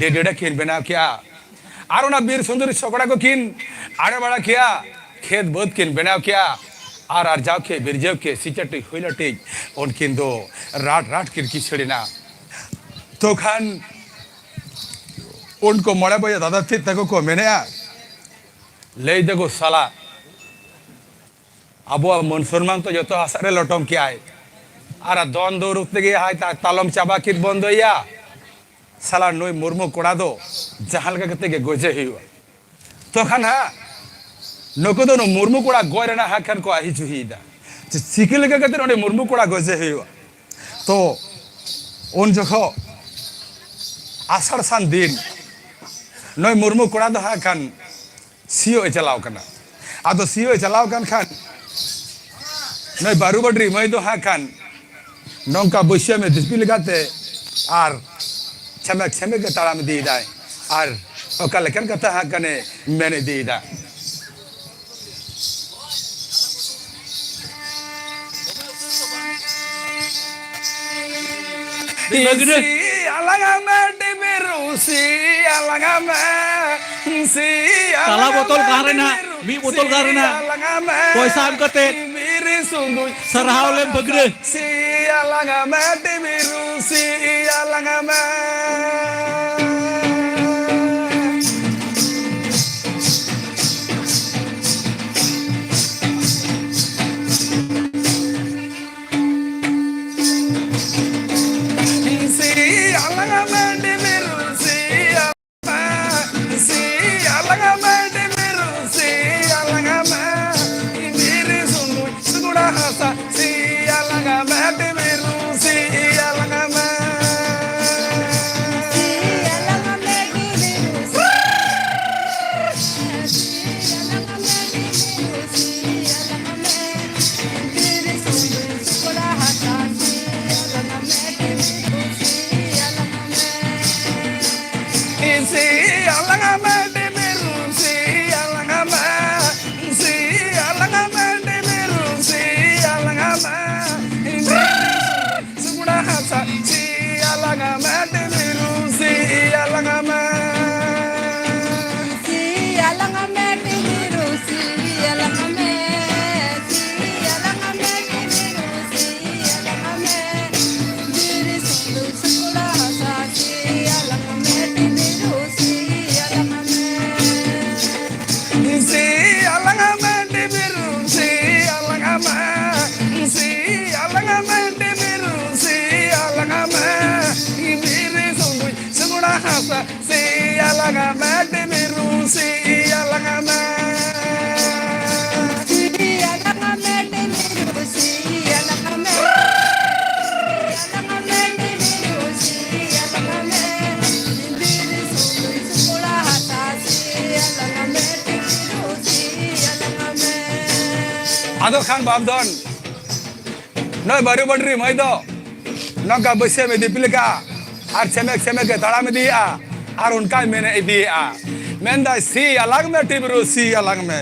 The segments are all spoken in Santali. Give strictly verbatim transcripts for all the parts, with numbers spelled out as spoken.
ᱰᱮᱰᱮᱰᱟ ᱠᱤᱱ ᱵᱮᱱᱟᱣ ᱠᱮᱜᱼᱟ᱾ ᱟᱨ ᱚᱱᱟ ᱵᱤᱨ ᱥᱩᱱᱫᱚᱨᱤ ᱥᱚᱠᱲᱟ ᱠᱚ ᱠᱤᱱ ᱟᱲᱮ ᱵᱟᱲᱟ ᱠᱮᱜᱼᱟ, ᱠᱷᱮᱛ ᱵᱟᱹᱫᱽ ᱠᱤᱱ ᱵᱮᱱᱟᱣ ᱠᱮᱜᱼᱟ᱾ ᱟᱨ ᱟᱨᱡᱟᱣ ᱠᱮ ᱵᱤᱨᱡᱟᱹᱣ ᱠᱮ ᱥᱤᱪᱟᱹᱴᱤᱡ ᱦᱩᱭ ᱞᱟᱹᱴᱤᱡ ᱩᱱᱠᱤᱱ ᱫᱚ ᱨᱟᱴ ᱨᱟᱴ ᱠᱤᱱ ᱠᱤᱥᱟᱹᱲ ᱮᱱᱟ᱾ ᱛᱚ ᱠᱷᱟᱱ ᱩᱱᱠᱩ ᱢᱚᱬᱮ ᱵᱚᱭᱦᱟ ᱫᱟᱫᱟ ᱛᱮᱫ ᱛᱟᱠᱚ ᱠᱚ ᱢᱮᱱᱮᱜᱼᱟ, ᱞᱟᱹᱭ ᱫᱟᱠᱚ, "ᱥᱟᱞᱟ, ᱟᱵᱚᱣᱟᱜ ᱢᱟᱹᱱ ᱥᱚᱱᱢᱟᱱ ᱛᱚ ᱡᱚᱛᱚ ᱦᱟᱥᱟ ᱨᱮ ᱞᱚᱴᱚᱢ ᱠᱮᱜᱼᱟᱭ, ᱟᱨ ᱫᱚᱱ ᱫᱚ ᱨᱩᱯ ᱛᱮᱜᱮ ᱦᱟᱭ ᱛᱟ-, ᱛᱟᱞᱚᱢ ᱪᱟᱵᱟ ᱠᱮᱫ ᱵᱚᱱ ᱫᱚᱭᱟ, ᱥᱟᱞᱟ ᱱᱩᱭ ᱢᱩᱨᱢᱩ ᱠᱚᱲᱟ ᱫᱚ ᱡᱟᱦᱟᱸ ᱞᱮᱠᱟ ᱠᱟᱛᱮ ᱜᱮ ᱜᱚᱡᱮ ᱦᱩᱭᱩᱜᱼᱟ᱾" ᱛᱚᱠᱷᱚᱱ ᱦᱟᱸᱜ ᱱᱩᱠᱩ ᱫᱚ ᱱᱩᱭ ᱢᱩᱨᱢᱩ ᱠᱚᱲᱟ ᱜᱚᱡ ᱨᱮᱱᱟᱜ ᱦᱟᱸᱜ ᱠᱷᱟᱱ ᱠᱚ ᱟᱹᱦᱤ ᱡᱩᱦᱤᱭᱮᱫᱟ, ᱪᱤ-, ᱪᱤᱠᱟᱹ ᱞᱮᱠᱟ ᱠᱟᱛᱮ ᱱᱚᱰᱮ ᱢᱩᱨᱢᱩ ᱠᱚᱲᱟ ᱜᱚᱡᱮ ᱦᱩᱭᱩᱜᱼᱟ᱾ ᱛᱚ ᱩᱱ ᱡᱚᱠᱷᱚᱱ ᱟᱥᱟᱲ ᱥᱟᱱ ᱫᱤᱱ ᱱᱩᱭ ᱢᱩᱨᱢᱩ ᱠᱚᱲᱟ ᱫᱚ ᱦᱟᱸᱜ ᱠᱷᱟᱱ ᱥᱤᱭᱳᱜ ᱮ ᱪᱟᱞᱟᱣ ᱠᱟᱱᱟ᱾ ᱟᱫᱚ ᱥᱤᱭᱳᱜ ᱮ ᱪᱟᱞᱟᱣ ᱠᱟᱱ ᱠᱷᱟᱱ ᱱᱩᱭ ᱵᱟᱹᱨᱩ ᱵᱟᱹᱰᱨᱤ ᱢᱟᱹᱭ ᱫᱚ ᱦᱟᱸᱜ ᱠᱷᱟᱱ ᱱᱚᱝᱠᱟ ᱵᱟᱹᱥᱭᱟᱹᱢ ᱮ ᱫᱤᱯᱤᱞ ᱠᱟᱛᱮ ᱟᱨ ᱪᱷᱮᱢᱮᱠ ᱪᱷᱮᱢᱮᱠ ᱮ ᱛᱟᱲᱟᱢ ᱤᱫᱤᱭᱮᱫᱟᱭ ᱟᱨ ᱚᱠᱟ ᱞᱮᱠᱟᱱ ᱠᱟᱛᱷᱟ ᱦᱟᱸᱜ ᱠᱷᱟᱱᱮ ᱢᱮᱱ ᱤᱫᱤᱭᱮᱫᱟ᱾ ᱵᱟᱹᱜᱽᱨᱤ᱾ ᱥᱤᱭᱟ ᱞᱟᱝ ᱢᱮ ᱰᱤᱵᱤᱨᱩ, ᱥᱤᱭᱟ ᱞᱟᱝ ᱢᱮ, ᱥᱤᱭᱟ ᱛᱟᱞᱟ ᱞᱟᱝ ᱵᱚᱛᱚᱞ ᱢᱮ ᱜᱟᱱ ᱨᱮᱱᱟᱜ, ᱰᱤᱵᱤᱨᱩ, ᱢᱤᱫ ᱵᱚᱛᱚᱞ ᱜᱟᱱ ᱨᱮᱱᱟᱜ ᱥᱤᱭᱟ ᱞᱟᱝ ᱢᱮ, ᱯᱚᱭᱥᱟ ᱮᱢ ᱠᱟᱛᱮ ᱰᱤᱵᱤᱨᱤ ᱥᱩᱱᱫᱩᱭ ᱥᱟᱨᱦᱟᱣ ᱞᱮᱢ ᱵᱟᱹᱜᱽᱨᱤ᱾ ᱥᱤᱭᱟ ᱞᱟᱝ ᱢᱮ ᱰᱤᱵᱤᱨᱩ, ᱥᱤᱭᱟ ᱞᱟᱝ ᱢᱮ᱾ ᱟᱞᱟᱝ ᱢᱮ ᱴᱤᱵᱤ ᱨᱩᱥᱤ ᱟᱞᱟᱝ ᱢᱮ᱾ ᱥᱤ ᱟᱞᱟᱝ ᱢᱮ ᱴᱤᱵᱤ ᱨᱩᱥᱤ ᱟᱞᱟᱝ ᱢᱮ᱾ ᱥᱤ ᱟᱞᱟᱝ ᱢᱮ ᱴᱤᱵᱤ ᱨᱩᱥᱤ ᱟᱞᱟᱝ ᱢᱮ᱾ ᱵᱤᱨ ᱥᱩᱫᱩᱭ ᱥᱩᱠᱲᱟ ᱦᱟᱥᱟ ᱥᱤ ᱟᱞᱟᱝ ᱢᱮ ᱴᱤᱵᱤ ᱨᱩᱥᱤ ᱟᱞᱟᱝ ᱢᱮ᱾ ᱟᱫᱚ ᱠᱷᱟᱱ ᱵᱟᱯᱫᱷᱚᱱ, ᱱᱚᱜᱼᱚᱭ ᱵᱟᱹᱨᱩ ᱵᱟᱹᱴᱨᱤ ᱢᱟᱹᱭ ᱫᱚ ᱱᱚᱝᱠᱟ ᱵᱟᱹᱭᱥᱟᱹᱢ ᱤᱫᱤᱯᱤ ᱞᱮᱠᱟ ᱟᱨ ᱪᱷᱮᱢᱮᱠ ᱪᱷᱮᱢᱮᱠ ᱮ ᱛᱟᱲᱟᱢ ᱤᱫᱤᱭᱮᱫᱼᱟ ᱟᱨ ᱚᱱᱠᱟᱭ ᱢᱮᱱ ᱤᱫᱤᱭᱮᱫᱼᱟ᱾ ᱢᱮᱱᱫᱟᱭ, "ᱥᱤ ᱟᱞᱟᱝ ᱢᱮ ᱴᱤᱵᱨᱩ, ᱥᱤ ᱟᱞᱟᱝ ᱢᱮ,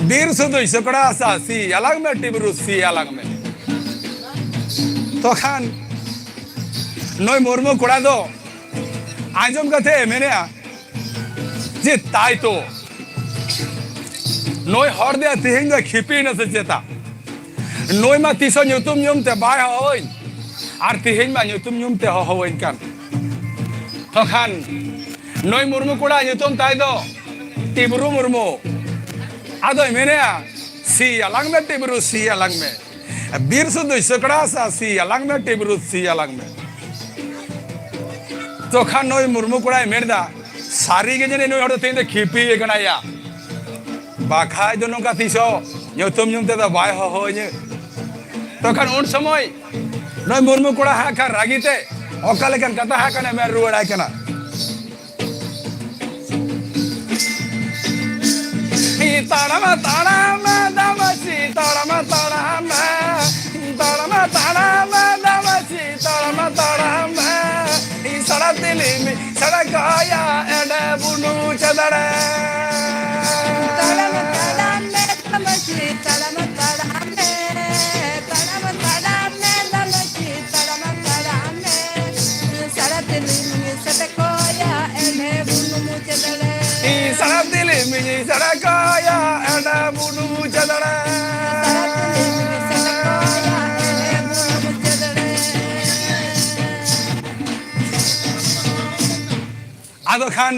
ᱵᱤᱨ ᱥᱩᱫᱩᱭ ᱥᱚᱠᱲᱟ ᱦᱟᱥᱟ, ᱥᱤ ᱟᱞᱟᱝ ᱢᱮ ᱴᱤᱵᱨᱩ, ᱥᱤ ᱟᱞᱟᱝ ᱢᱮ᱾" ᱛᱚᱠᱷᱟᱱ ᱱᱩᱭ ᱢᱩᱨᱢᱩ ᱠᱚᱲᱟ ᱫᱚ ᱟᱸᱡᱚᱢ ᱠᱟᱛᱮ ᱮ ᱢᱮᱱᱮᱫᱼᱟ, ᱡᱮ ᱛᱟᱭ ᱛᱚ, ᱱᱩᱭ ᱦᱚᱲ ᱫᱚ ᱛᱮᱦᱮᱧ ᱫᱚ ᱠᱷᱤᱯᱤ ᱮᱱᱟ ᱥᱮ ᱪᱮᱛᱟ? ᱱᱩᱭ ᱢᱟ ᱛᱤᱥ ᱦᱚᱸ ᱧᱩᱛᱩᱢ ᱧᱩᱢ ᱛᱮ ᱵᱟᱭ ᱦᱚᱦᱚᱣᱟᱹᱧ, ᱟᱨ ᱛᱮᱦᱮᱧ ᱢᱟ ᱧᱩᱛᱩᱢ ᱧᱩᱢ ᱛᱮ ᱦᱚᱦᱚᱣᱟᱹᱧ ᱠᱟᱱ᱾ ᱛᱚᱠᱷᱟᱱ ᱱᱩᱭ ᱢᱩᱨᱢᱩ ᱠᱚᱲᱟ ᱧᱩᱛᱩᱢ ᱛᱟᱭ ᱫᱚ ᱴᱤᱵᱨᱩ ᱢᱩᱨᱢᱩ᱾ ᱟᱫᱚᱭ ᱢᱮᱱᱮᱫᱼᱟ, "ᱥᱤ ᱟᱞᱟᱝ ᱢᱮ ᱴᱤᱵᱨᱩ, ᱥᱤ ᱟᱞᱟᱝ ᱢᱮ, ᱵᱤᱨ ᱥᱩᱫᱩᱭ ᱥᱚᱠᱲᱟ ᱦᱟᱥᱟ, ᱥᱤ ᱟᱞᱟᱝ ᱢᱮ ᱴᱤᱵᱨᱩ, ᱥᱤ ᱟᱞᱟᱝ ᱢᱮ᱾" ᱛᱚᱠᱷᱟᱱ ᱱᱩᱭ ᱢᱩᱨᱢᱩ ᱠᱚᱲᱟᱭ ᱢᱮᱱ ᱮᱫᱟ, ᱥᱟᱹᱨᱤ ᱜᱮ ᱡᱟᱹᱱᱤᱡ ᱱᱩᱭ ᱦᱚᱲ ᱫᱚ ᱛᱮᱦᱮᱧ ᱫᱚ ᱠᱷᱤᱯᱤ ᱟᱠᱟᱱᱟᱭᱟ, ᱵᱟᱠᱷᱟᱡ ᱫᱚ ᱱᱚᱝᱠᱟ ᱛᱤᱥ ᱦᱚᱸ ᱧᱩᱛᱩᱢ ᱧᱩᱢ ᱛᱮᱫᱚ ᱵᱟᱭ ᱦᱚᱦᱚᱣᱟᱹᱧᱟᱹ᱾ ᱛᱚᱠᱷᱟᱱ ᱩᱱ ᱥᱚᱢᱚᱭ ᱱᱩᱭ ᱢᱩᱨᱢᱩ ᱠᱚᱲᱟ ᱦᱟᱸᱜ ᱠᱷᱟᱱ ᱨᱟᱹᱜᱤ ᱛᱮ ᱚᱠᱟ ᱞᱮᱠᱟᱱ ᱠᱟᱛᱷᱟ ᱦᱟᱸᱜ ᱠᱷᱟᱱᱮ ᱢᱮᱱ ᱨᱩᱣᱟᱹᱲᱟᱭ ᱠᱟᱱᱟ᱾ ᱛᱟᱲᱟᱢᱟ ᱛᱟᱲᱟᱢ ᱫᱟᱢᱟᱥᱤ, ᱛᱟᱲᱟᱢᱟ ᱛᱟᱲᱟᱢ, ᱛᱟᱲᱟᱢᱟ ᱛᱟᱲᱟᱢ ᱫᱟᱢᱟᱥᱤ, ᱛᱟᱲᱟᱢᱟ ᱛᱟᱲᱟᱢ, ᱥᱟᱲᱟ ᱛᱤᱞᱤᱢᱤ ᱥᱟᱲᱟ ᱠᱟᱭᱟ ᱮᱰᱮ ᱵᱩᱱᱩ ᱪᱮᱫᱟᱲᱮ᱾ ᱛᱟᱲᱟᱢᱟ ᱛᱟᱲᱟᱢ ᱫᱟᱢᱟᱥᱤ, ᱛᱟᱲᱟᱢᱟ ᱛᱟᱲᱟᱢ ᱢᱮ, ᱛᱟᱲᱟᱢᱟ ᱛᱟᱲᱟᱢ ᱢᱮ ᱫᱟᱢᱟᱥᱤ, ᱛᱟᱲᱟᱢᱟ ᱛᱟᱲᱟᱢ ᱢᱮ, ᱥᱟᱲᱟ ᱛᱤᱞᱤᱢᱤ ᱥᱟᱲᱟ ᱠᱟᱭᱟ ᱮᱰᱮ ᱵᱩᱱᱩ ᱪᱮᱫᱟᱲᱮ᱾ ᱤᱧ ᱥᱟᱲᱟ ᱛᱤᱞᱤᱢᱤ ᱥᱟᱲᱟ ᱠᱟᱭᱟ ᱮᱰᱮ ᱵᱩᱱᱩ ᱪᱮᱫᱟᱲᱮ᱾ ᱥᱟᱲᱟ ᱛᱤᱞᱤᱢᱤ ᱥᱟᱲᱟ ᱠᱟᱭᱟ ᱮᱰᱮ ᱵᱩᱱᱩ ᱪᱮᱫᱟᱲᱮ᱾ ᱟᱫᱚ ᱠᱷᱟᱱ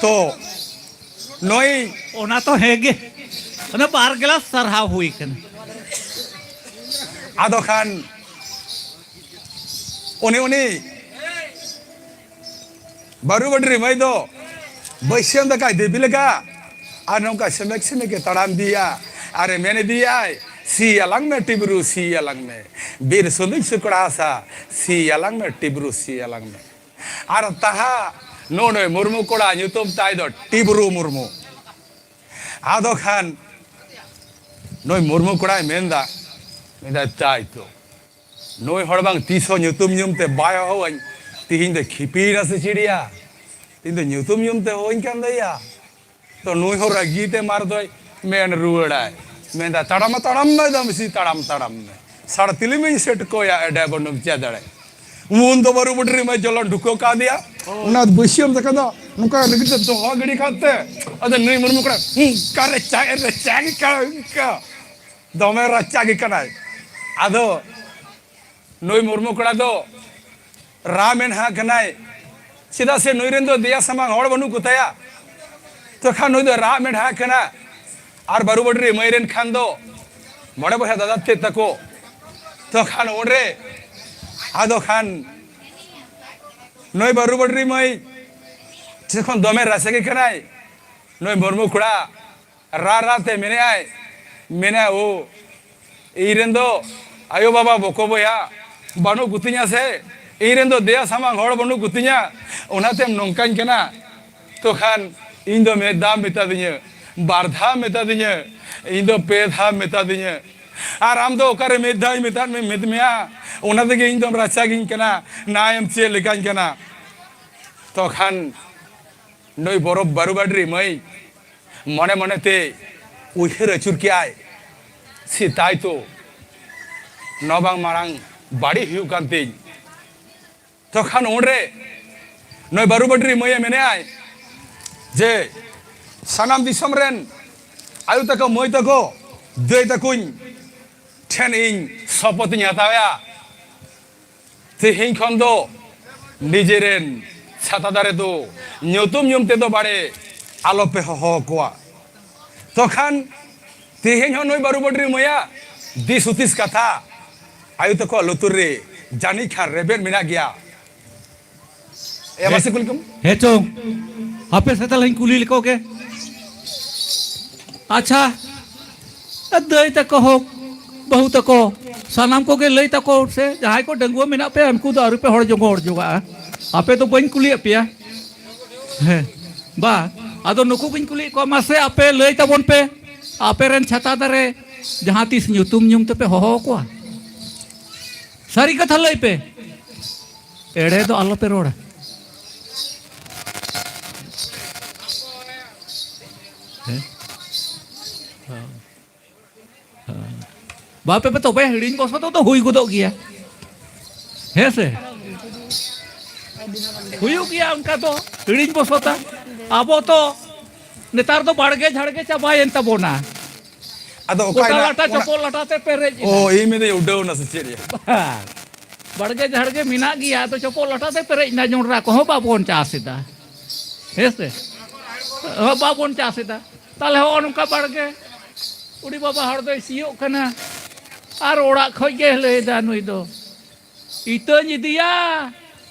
ᱛᱚ ᱱᱩᱭ ᱚᱱᱟ ᱛᱚ ᱦᱮᱸ ᱜᱮ, ᱚᱱᱟ ᱵᱟᱨ ᱜᱞᱟᱥ ᱥᱟᱨᱦᱟᱣ ᱦᱩᱭ ᱠᱟᱱᱟ᱾ ᱟᱫᱚ ᱠᱷᱟᱱ ᱩᱱᱤ, ᱩᱱᱤ ᱵᱟᱹᱨᱩ ᱵᱟᱹᱴᱨᱤ ᱢᱟᱹᱭ ᱫᱚ ᱵᱟᱹᱭᱥᱟᱹᱢ ᱫᱟᱠᱟᱭ ᱫᱮᱵᱤ ᱞᱮᱠᱟ ᱟᱨ ᱱᱚᱝᱠᱟ ᱥᱮᱢᱮᱠ ᱥᱮᱢᱮᱠ ᱮ ᱛᱟᱲᱟᱢ ᱤᱫᱤᱭᱟ ᱟᱨ ᱮ ᱢᱮᱱ ᱤᱫᱤᱭᱟᱭ, "ᱥᱤ ᱟᱞᱟᱝ ᱢᱮ ᱴᱤᱵᱨᱩ, ᱥᱤ ᱟᱞᱟᱝ ᱢᱮ, ᱵᱤᱨ ᱥᱩᱞᱩᱡ ᱥᱩᱠᱲᱟ ᱦᱟᱥᱟ, ᱥᱤ ᱟᱞᱟᱝ ᱢᱮ ᱴᱤᱵᱨᱩ, ᱥᱤ ᱟᱞᱟᱝ ᱢᱮ᱾" ᱟᱨ ᱛᱟᱦᱟ ᱱᱩᱱᱩᱭ ᱢᱩᱨᱢᱩ ᱠᱚᱲᱟ ᱧᱩᱛᱩᱢ ᱛᱟᱭ ᱫᱚ ᱴᱤᱵᱨᱩ ᱢᱩᱨᱢᱩ᱾ ᱟᱫᱚ ᱠᱷᱟᱱ ᱱᱩᱭ ᱢᱩᱨᱢᱩ ᱠᱚᱲᱟᱭ ᱢᱮᱱᱫᱟ, ᱢᱮᱱᱫᱟᱭ, "ᱛᱟᱭ ᱛᱚ, ᱱᱩᱭ ᱦᱚᱲ ᱵᱟᱝ ᱛᱤᱥ ᱦᱚᱸ ᱧᱩᱛᱩᱢ ᱧᱩᱢ ᱛᱮ ᱵᱟᱭ ᱦᱚᱦᱚᱣᱟᱹᱧ, ᱛᱤᱦᱤᱧ ᱫᱚ ᱠᱷᱤᱯᱤᱭᱮᱱᱟ ᱥᱮ ᱪᱤᱲᱤᱭᱟ? ᱛᱤᱦᱤᱧ ᱫᱚ ᱧᱩᱛᱩᱢ ᱧᱩᱢ ᱛᱮ ᱦᱚᱦᱚᱧ ᱠᱟᱱ ᱫᱚᱭᱟ᱾" ᱛᱚ ᱱᱩᱭ ᱦᱚᱸ ᱨᱟᱹᱜᱤ ᱛᱮ ᱢᱟᱨ ᱫᱚᱭ ᱢᱮᱱ ᱨᱩᱣᱟᱹᱲᱟᱭ, ᱢᱮᱱᱫᱟ, "ᱛᱟᱲᱟᱢ ᱢᱟ ᱛᱟᱲᱟᱢ ᱢᱮ, ᱫᱟᱢ ᱵᱮᱥᱤ ᱛᱟᱲᱟᱢ ᱛᱟᱲᱟᱢ ᱢᱮ, ᱥᱟᱲ ᱛᱤᱞᱤᱢ ᱤᱧ ᱥᱮᱴ ᱠᱚᱭᱟ, ᱮᱰᱮ ᱵᱟᱹᱱᱩᱢ ᱪᱮᱫ ᱫᱟᱲᱮ᱾" ᱩᱱ ᱫᱚ ᱵᱟᱹᱨᱩ ᱵᱟᱹᱴᱨᱤ ᱢᱟᱹᱭ ᱪᱚᱞᱚᱱ ᱰᱷᱩᱠᱟᱹᱣ ᱠᱟᱫᱮᱭᱟ᱾ ᱚᱱᱟ ᱵᱟᱹᱥᱭᱟᱹᱢ ᱛᱟᱠᱚ ᱫᱚ ᱱᱚᱝᱠᱟ ᱨᱟᱹᱜᱤ ᱛᱮ ᱫᱚᱦᱚ ᱜᱤᱰᱤ ᱠᱟᱜ ᱛᱮ, ᱟᱫᱚ ᱱᱩᱭ ᱢᱩᱨᱢᱩ ᱠᱚᱲᱟ ᱚᱱᱠᱟ ᱨᱮᱪᱟ ᱨᱮᱪᱟ ᱜᱮ ᱠᱟᱱᱟ, ᱚᱱᱠᱟ ᱫᱚᱢᱮ ᱨᱟᱪᱟ ᱜᱮ ᱠᱟᱱᱟᱭ᱾ ᱟᱫᱚ ᱱᱩᱭ ᱢᱩᱨᱢᱩ ᱠᱚᱲᱟ ᱫᱚ ᱨᱟᱢ ᱮᱱᱦᱟ ᱠᱟᱱᱟᱭ, ᱪᱮᱫᱟᱜ ᱥᱮ ᱱᱩᱭ ᱨᱮᱱ ᱫᱚ ᱫᱮᱭᱟ ᱥᱟᱢᱟᱝ ᱦᱚᱲ ᱵᱟᱹᱱᱩᱜ ᱠᱚᱛᱟᱭᱟ᱾ ᱛᱚᱠᱷᱟᱱ ᱱᱩᱭ ᱫᱚ ᱨᱟᱢ ᱮᱱᱦᱟ ᱠᱟᱱᱟ᱾ ᱟᱨ ᱵᱟᱹᱨᱩ ᱵᱟᱹᱴᱨᱤ ᱢᱟᱹᱭ ᱨᱮᱱ ᱠᱷᱟᱱ ᱫᱚ ᱢᱚᱬᱮ ᱵᱚᱭᱦᱟ ᱫᱟᱫᱟ ᱛᱮᱫ ᱛᱟᱠᱚ᱾ ᱛᱚᱠᱷᱟᱱ ᱩᱱᱨᱮ ᱟᱫᱚ ᱠᱷᱟᱱ ᱱᱩᱭ ᱵᱟᱹᱨᱩ ᱵᱟᱹᱴᱨᱤ ᱢᱟᱹᱭ ᱡᱚᱠᱷᱚᱱ ᱫᱚᱢᱮ ᱨᱟᱥᱮ ᱜᱮ ᱠᱟᱱᱟᱭ, ᱱᱩᱭ ᱢᱩᱨᱢᱩ ᱠᱚᱲᱟ ᱨᱟ ᱨᱟ ᱛᱮ ᱢᱮᱱᱮᱜᱼᱟᱭ, ᱢᱮᱱᱟ, "ᱳ, ᱤᱧ ᱨᱮᱱ ᱫᱚ ᱟᱭᱳ ᱵᱟᱵᱟ ᱵᱚᱠᱚ ᱵᱚᱭᱦᱟ ᱵᱟᱹᱱᱩᱜ ᱠᱚᱛᱤᱧᱟ ᱥᱮ, ᱤᱧ ᱨᱮᱱ ᱫᱚ ᱫᱮᱭᱟ ᱥᱟᱢᱟᱝ ᱦᱚᱲ ᱵᱟᱹᱱᱩᱜ ᱠᱚᱛᱤᱧᱟ, ᱚᱱᱟᱛᱮᱢ ᱱᱚᱝᱠᱟᱧ ᱠᱟᱱᱟ?" ᱛᱚ ᱠᱷᱟᱱ ᱤᱧ ᱫᱚ ᱢᱤᱫ ᱫᱷᱟᱣ ᱢᱮᱛᱟ ᱫᱤᱧᱟᱹ, ᱵᱟᱨ ᱫᱷᱟᱣ ᱢᱮᱛᱟ ᱫᱤᱧᱟᱹ, ᱤᱧ ᱫᱚ ᱯᱮ ᱫᱷᱟᱣ ᱢᱮᱛᱟ ᱫᱤᱧᱟᱹ, ᱟᱨ ᱟᱢ ᱫᱚ ᱚᱠᱟᱨᱮ ᱢᱤᱫ ᱫᱷᱟᱣ ᱢᱮᱛᱟᱫ ᱢᱮ, ᱢᱮᱛ ᱢᱮᱭᱟ, ᱚᱱᱟ ᱛᱮᱜᱮ ᱤᱧ ᱫᱚᱢ ᱨᱟᱪᱟ ᱜᱤᱧ ᱠᱟᱱᱟ, ᱱᱟᱭᱮᱢ ᱪᱮᱫ ᱞᱮᱠᱟᱧ ᱠᱟᱱᱟ? ᱛᱚ ᱠᱷᱟᱱ ᱱᱩᱭ ᱵᱚᱨᱚ ᱵᱟᱹᱨᱩ ᱵᱟᱹᱴᱨᱤ ᱢᱟᱹᱭ ᱢᱚᱱᱮ ᱢᱚᱱᱮ ᱛᱮ ᱩᱭᱦᱟᱹᱨ ᱟᱹᱪᱩᱨ ᱠᱮᱜᱼᱟᱭ, "ᱥᱮᱛᱟᱭ ᱛᱚ, ᱱᱚᱣᱟ ᱵᱟᱝ ᱢᱟᱨᱟᱝ ᱵᱟᱹᱲᱤᱡ ᱦᱩᱭᱩᱜ ᱠᱟᱱ ᱛᱤᱧ?" ᱛᱚᱠᱷᱟᱱ ᱩᱱᱨᱮ ᱱᱩᱭ ᱵᱟᱹᱨᱩ ᱵᱟᱹᱴᱨᱤ ᱢᱟᱹᱭᱮ ᱢᱮᱱᱮᱜᱼᱟᱭ ᱡᱮ, "ᱥᱟᱱᱟᱢ ᱫᱤᱥᱚᱢ ᱨᱮᱱ ᱟᱭᱳ ᱛᱟᱠᱚ, ᱢᱟᱹᱭ ᱛᱟᱠᱚ, ᱫᱟᱹᱭ ᱛᱟᱠᱚᱧ ᱴᱷᱮᱱ ᱤᱧ ᱥᱚᱯᱚᱛ ᱤᱧ ᱦᱟᱛᱟᱣᱮᱜᱼᱟ, ᱛᱮᱦᱮᱧ ᱠᱷᱚᱱ ᱫᱚ ᱱᱤᱡᱮᱨᱮᱱ ᱪᱷᱟᱛᱟ ᱫᱟᱨᱮ ᱫᱚ ᱧᱩᱛᱩᱢ ᱧᱩᱢ ᱛᱮᱫᱚ ᱵᱟᱲᱮ ᱟᱞᱚᱯᱮ ᱦᱚᱦᱚ ᱟᱠᱚᱣᱟ᱾" ᱛᱚᱠᱷᱟᱱ ᱛᱮᱦᱮᱧ ᱦᱚᱸ ᱱᱩᱭ ᱵᱟᱹᱨᱩ ᱵᱟᱹᱴᱨᱤ ᱢᱟᱹᱭᱟ ᱫᱤᱥ ᱦᱩᱫᱤᱥ ᱠᱟᱛᱷᱟ ᱟᱭᱳ ᱛᱟᱠᱚᱣᱟᱜ ᱞᱩᱛᱩᱨ ᱨᱮ ᱡᱟᱹᱱᱤᱡ ᱠᱷᱟᱱ ᱨᱮᱵᱮᱫ ᱢᱮᱱᱟᱜ ᱜᱮᱭᱟ᱾ ᱮ, ᱢᱟᱥᱮ ᱠᱩᱞᱤ ᱠᱚᱢ᱾ ᱦᱮᱸ ᱪᱚᱝ, ᱦᱟᱯᱮ ᱥᱮ ᱛᱟᱦᱞᱮᱧ ᱠᱩᱞᱤ ᱞᱮᱠᱚ ᱜᱮ᱾ ᱟᱪᱪᱷᱟ, ᱫᱟᱹᱭ ᱛᱟᱠᱚ ᱦᱳᱠ, ᱵᱟᱹᱦᱩ ᱛᱟᱠᱚ, ᱥᱟᱱᱟᱢ ᱠᱚᱜᱮ ᱞᱟᱹᱭ ᱛᱟᱠᱚ ᱥᱮ, ᱡᱟᱦᱟᱸᱭ ᱠᱚ ᱰᱟᱺᱜᱩᱣᱟᱹ ᱢᱮᱱᱟᱜ ᱯᱮᱭᱟ, ᱩᱱᱠᱩ ᱫᱚ ᱟᱹᱣᱨᱤ ᱯᱮ ᱦᱚᱲ ᱡᱚᱝ ᱦᱚᱲ ᱡᱚᱜᱟᱜᱼᱟ᱾ ᱟᱯᱮ ᱫᱚ ᱵᱟᱹᱧ ᱠᱩᱞᱤᱭᱮᱫ ᱯᱮᱭᱟ᱾ ᱦᱮᱸ, ᱵᱟ, ᱟᱫᱚ ᱱᱩᱠᱩ ᱜᱤᱧ ᱠᱩᱞᱤᱭᱮᱫ ᱠᱚᱣᱟ, ᱢᱟᱥᱮ ᱟᱯᱮ ᱞᱟᱹᱭ ᱛᱟᱵᱚᱱ ᱯᱮ, ᱟᱯᱮ ᱨᱮᱱ ᱪᱷᱟᱛᱟ ᱫᱟᱨᱮ ᱡᱟᱦᱟᱸ ᱛᱤᱥ ᱧᱩᱛᱩᱢ ᱧᱩᱢ ᱛᱮᱯᱮ ᱦᱚᱦᱚ ᱟᱠᱚᱣᱟ? ᱥᱟᱹᱨᱤ ᱠᱟᱛᱷᱟ ᱞᱟᱹᱭ ᱯᱮ, ᱮᱲᱮ ᱫᱚ ᱟᱞᱚ ᱯᱮ ᱨᱚᱲᱟ᱾ ᱦᱮᱸ? ᱵᱟᱯᱮ ᱯᱮ ᱛᱚᱵᱮ ᱦᱤᱲᱤᱧ ᱵᱚᱥᱚᱛᱚ ᱫᱚ ᱦᱩᱭ ᱜᱚᱫᱚᱜ ᱜᱮᱭᱟ᱾ ᱦᱮᱸ ᱥᱮ? ᱦᱩᱭᱩᱜ ᱜᱮᱭᱟ ᱚᱱᱠᱟ ᱫᱚ, ᱦᱤᱲᱤᱧ ᱵᱚᱥᱚᱛᱟ᱾ ᱟᱵᱚ ᱛᱚ ᱱᱮᱛᱟᱨ ᱫᱚ ᱵᱟᱲᱜᱮ ᱡᱷᱟᱲᱜᱮ ᱪᱟᱵᱟᱭᱮᱱ ᱛᱟᱵᱚᱱᱟ᱾ ᱟᱫᱚ ᱚᱠᱟ ᱜᱚᱴᱟ ᱦᱮᱱᱟᱜ ᱞᱟᱴᱟ ᱚᱱᱟ? ᱪᱚᱯᱚᱞ ᱞᱟᱴᱟ ᱛᱮ ᱯᱮᱨᱮᱡ ᱮᱱᱟ᱾ ᱚ, ᱤᱧ ᱢᱮᱱᱫᱟᱹᱧ ᱩᱰᱟᱹᱣ ᱮᱱᱟ ᱥᱮ ᱪᱮᱫ ᱭᱟ? ᱵᱟᱝ᱾ ᱵᱟᱲᱜᱮ ᱡᱷᱟᱲᱜᱮ ᱢᱮᱱᱟᱜ ᱜᱮᱭᱟ, ᱟᱫᱚ ᱪᱚᱯᱚᱞ ᱞᱟᱴᱟ ᱛᱮ ᱯᱮᱨᱮᱡ ᱮᱱᱟ, ᱡᱚᱸᱰᱨᱟ ᱠᱚᱦᱚᱸ ᱵᱟᱵᱚᱱ ᱪᱟᱥ ᱮᱫᱟ᱾ ᱦᱮᱸ ᱥᱮ? ᱦᱚᱸ, ᱵᱟᱵᱚᱱ ᱪᱟᱥ ᱮᱫᱟ᱾ ᱛᱟᱦᱞᱮ ᱦᱚᱸᱜᱼᱚ ᱱᱚᱝᱠᱟ ᱵᱟᱲᱜᱮ, ᱩᱰᱤ ᱵᱟᱵᱟ ᱦᱚᱲ ᱫᱚᱭ ᱥᱤᱭᱳᱜ ᱠᱟᱱᱟ ᱟᱨ ᱚᱲᱟᱜ ᱠᱷᱚᱡ ᱜᱮ ᱞᱟᱹᱭᱫᱟ ᱱᱩᱭ ᱫᱚ, "ᱤᱛᱟᱹᱧ ᱤᱫᱤᱭᱟ,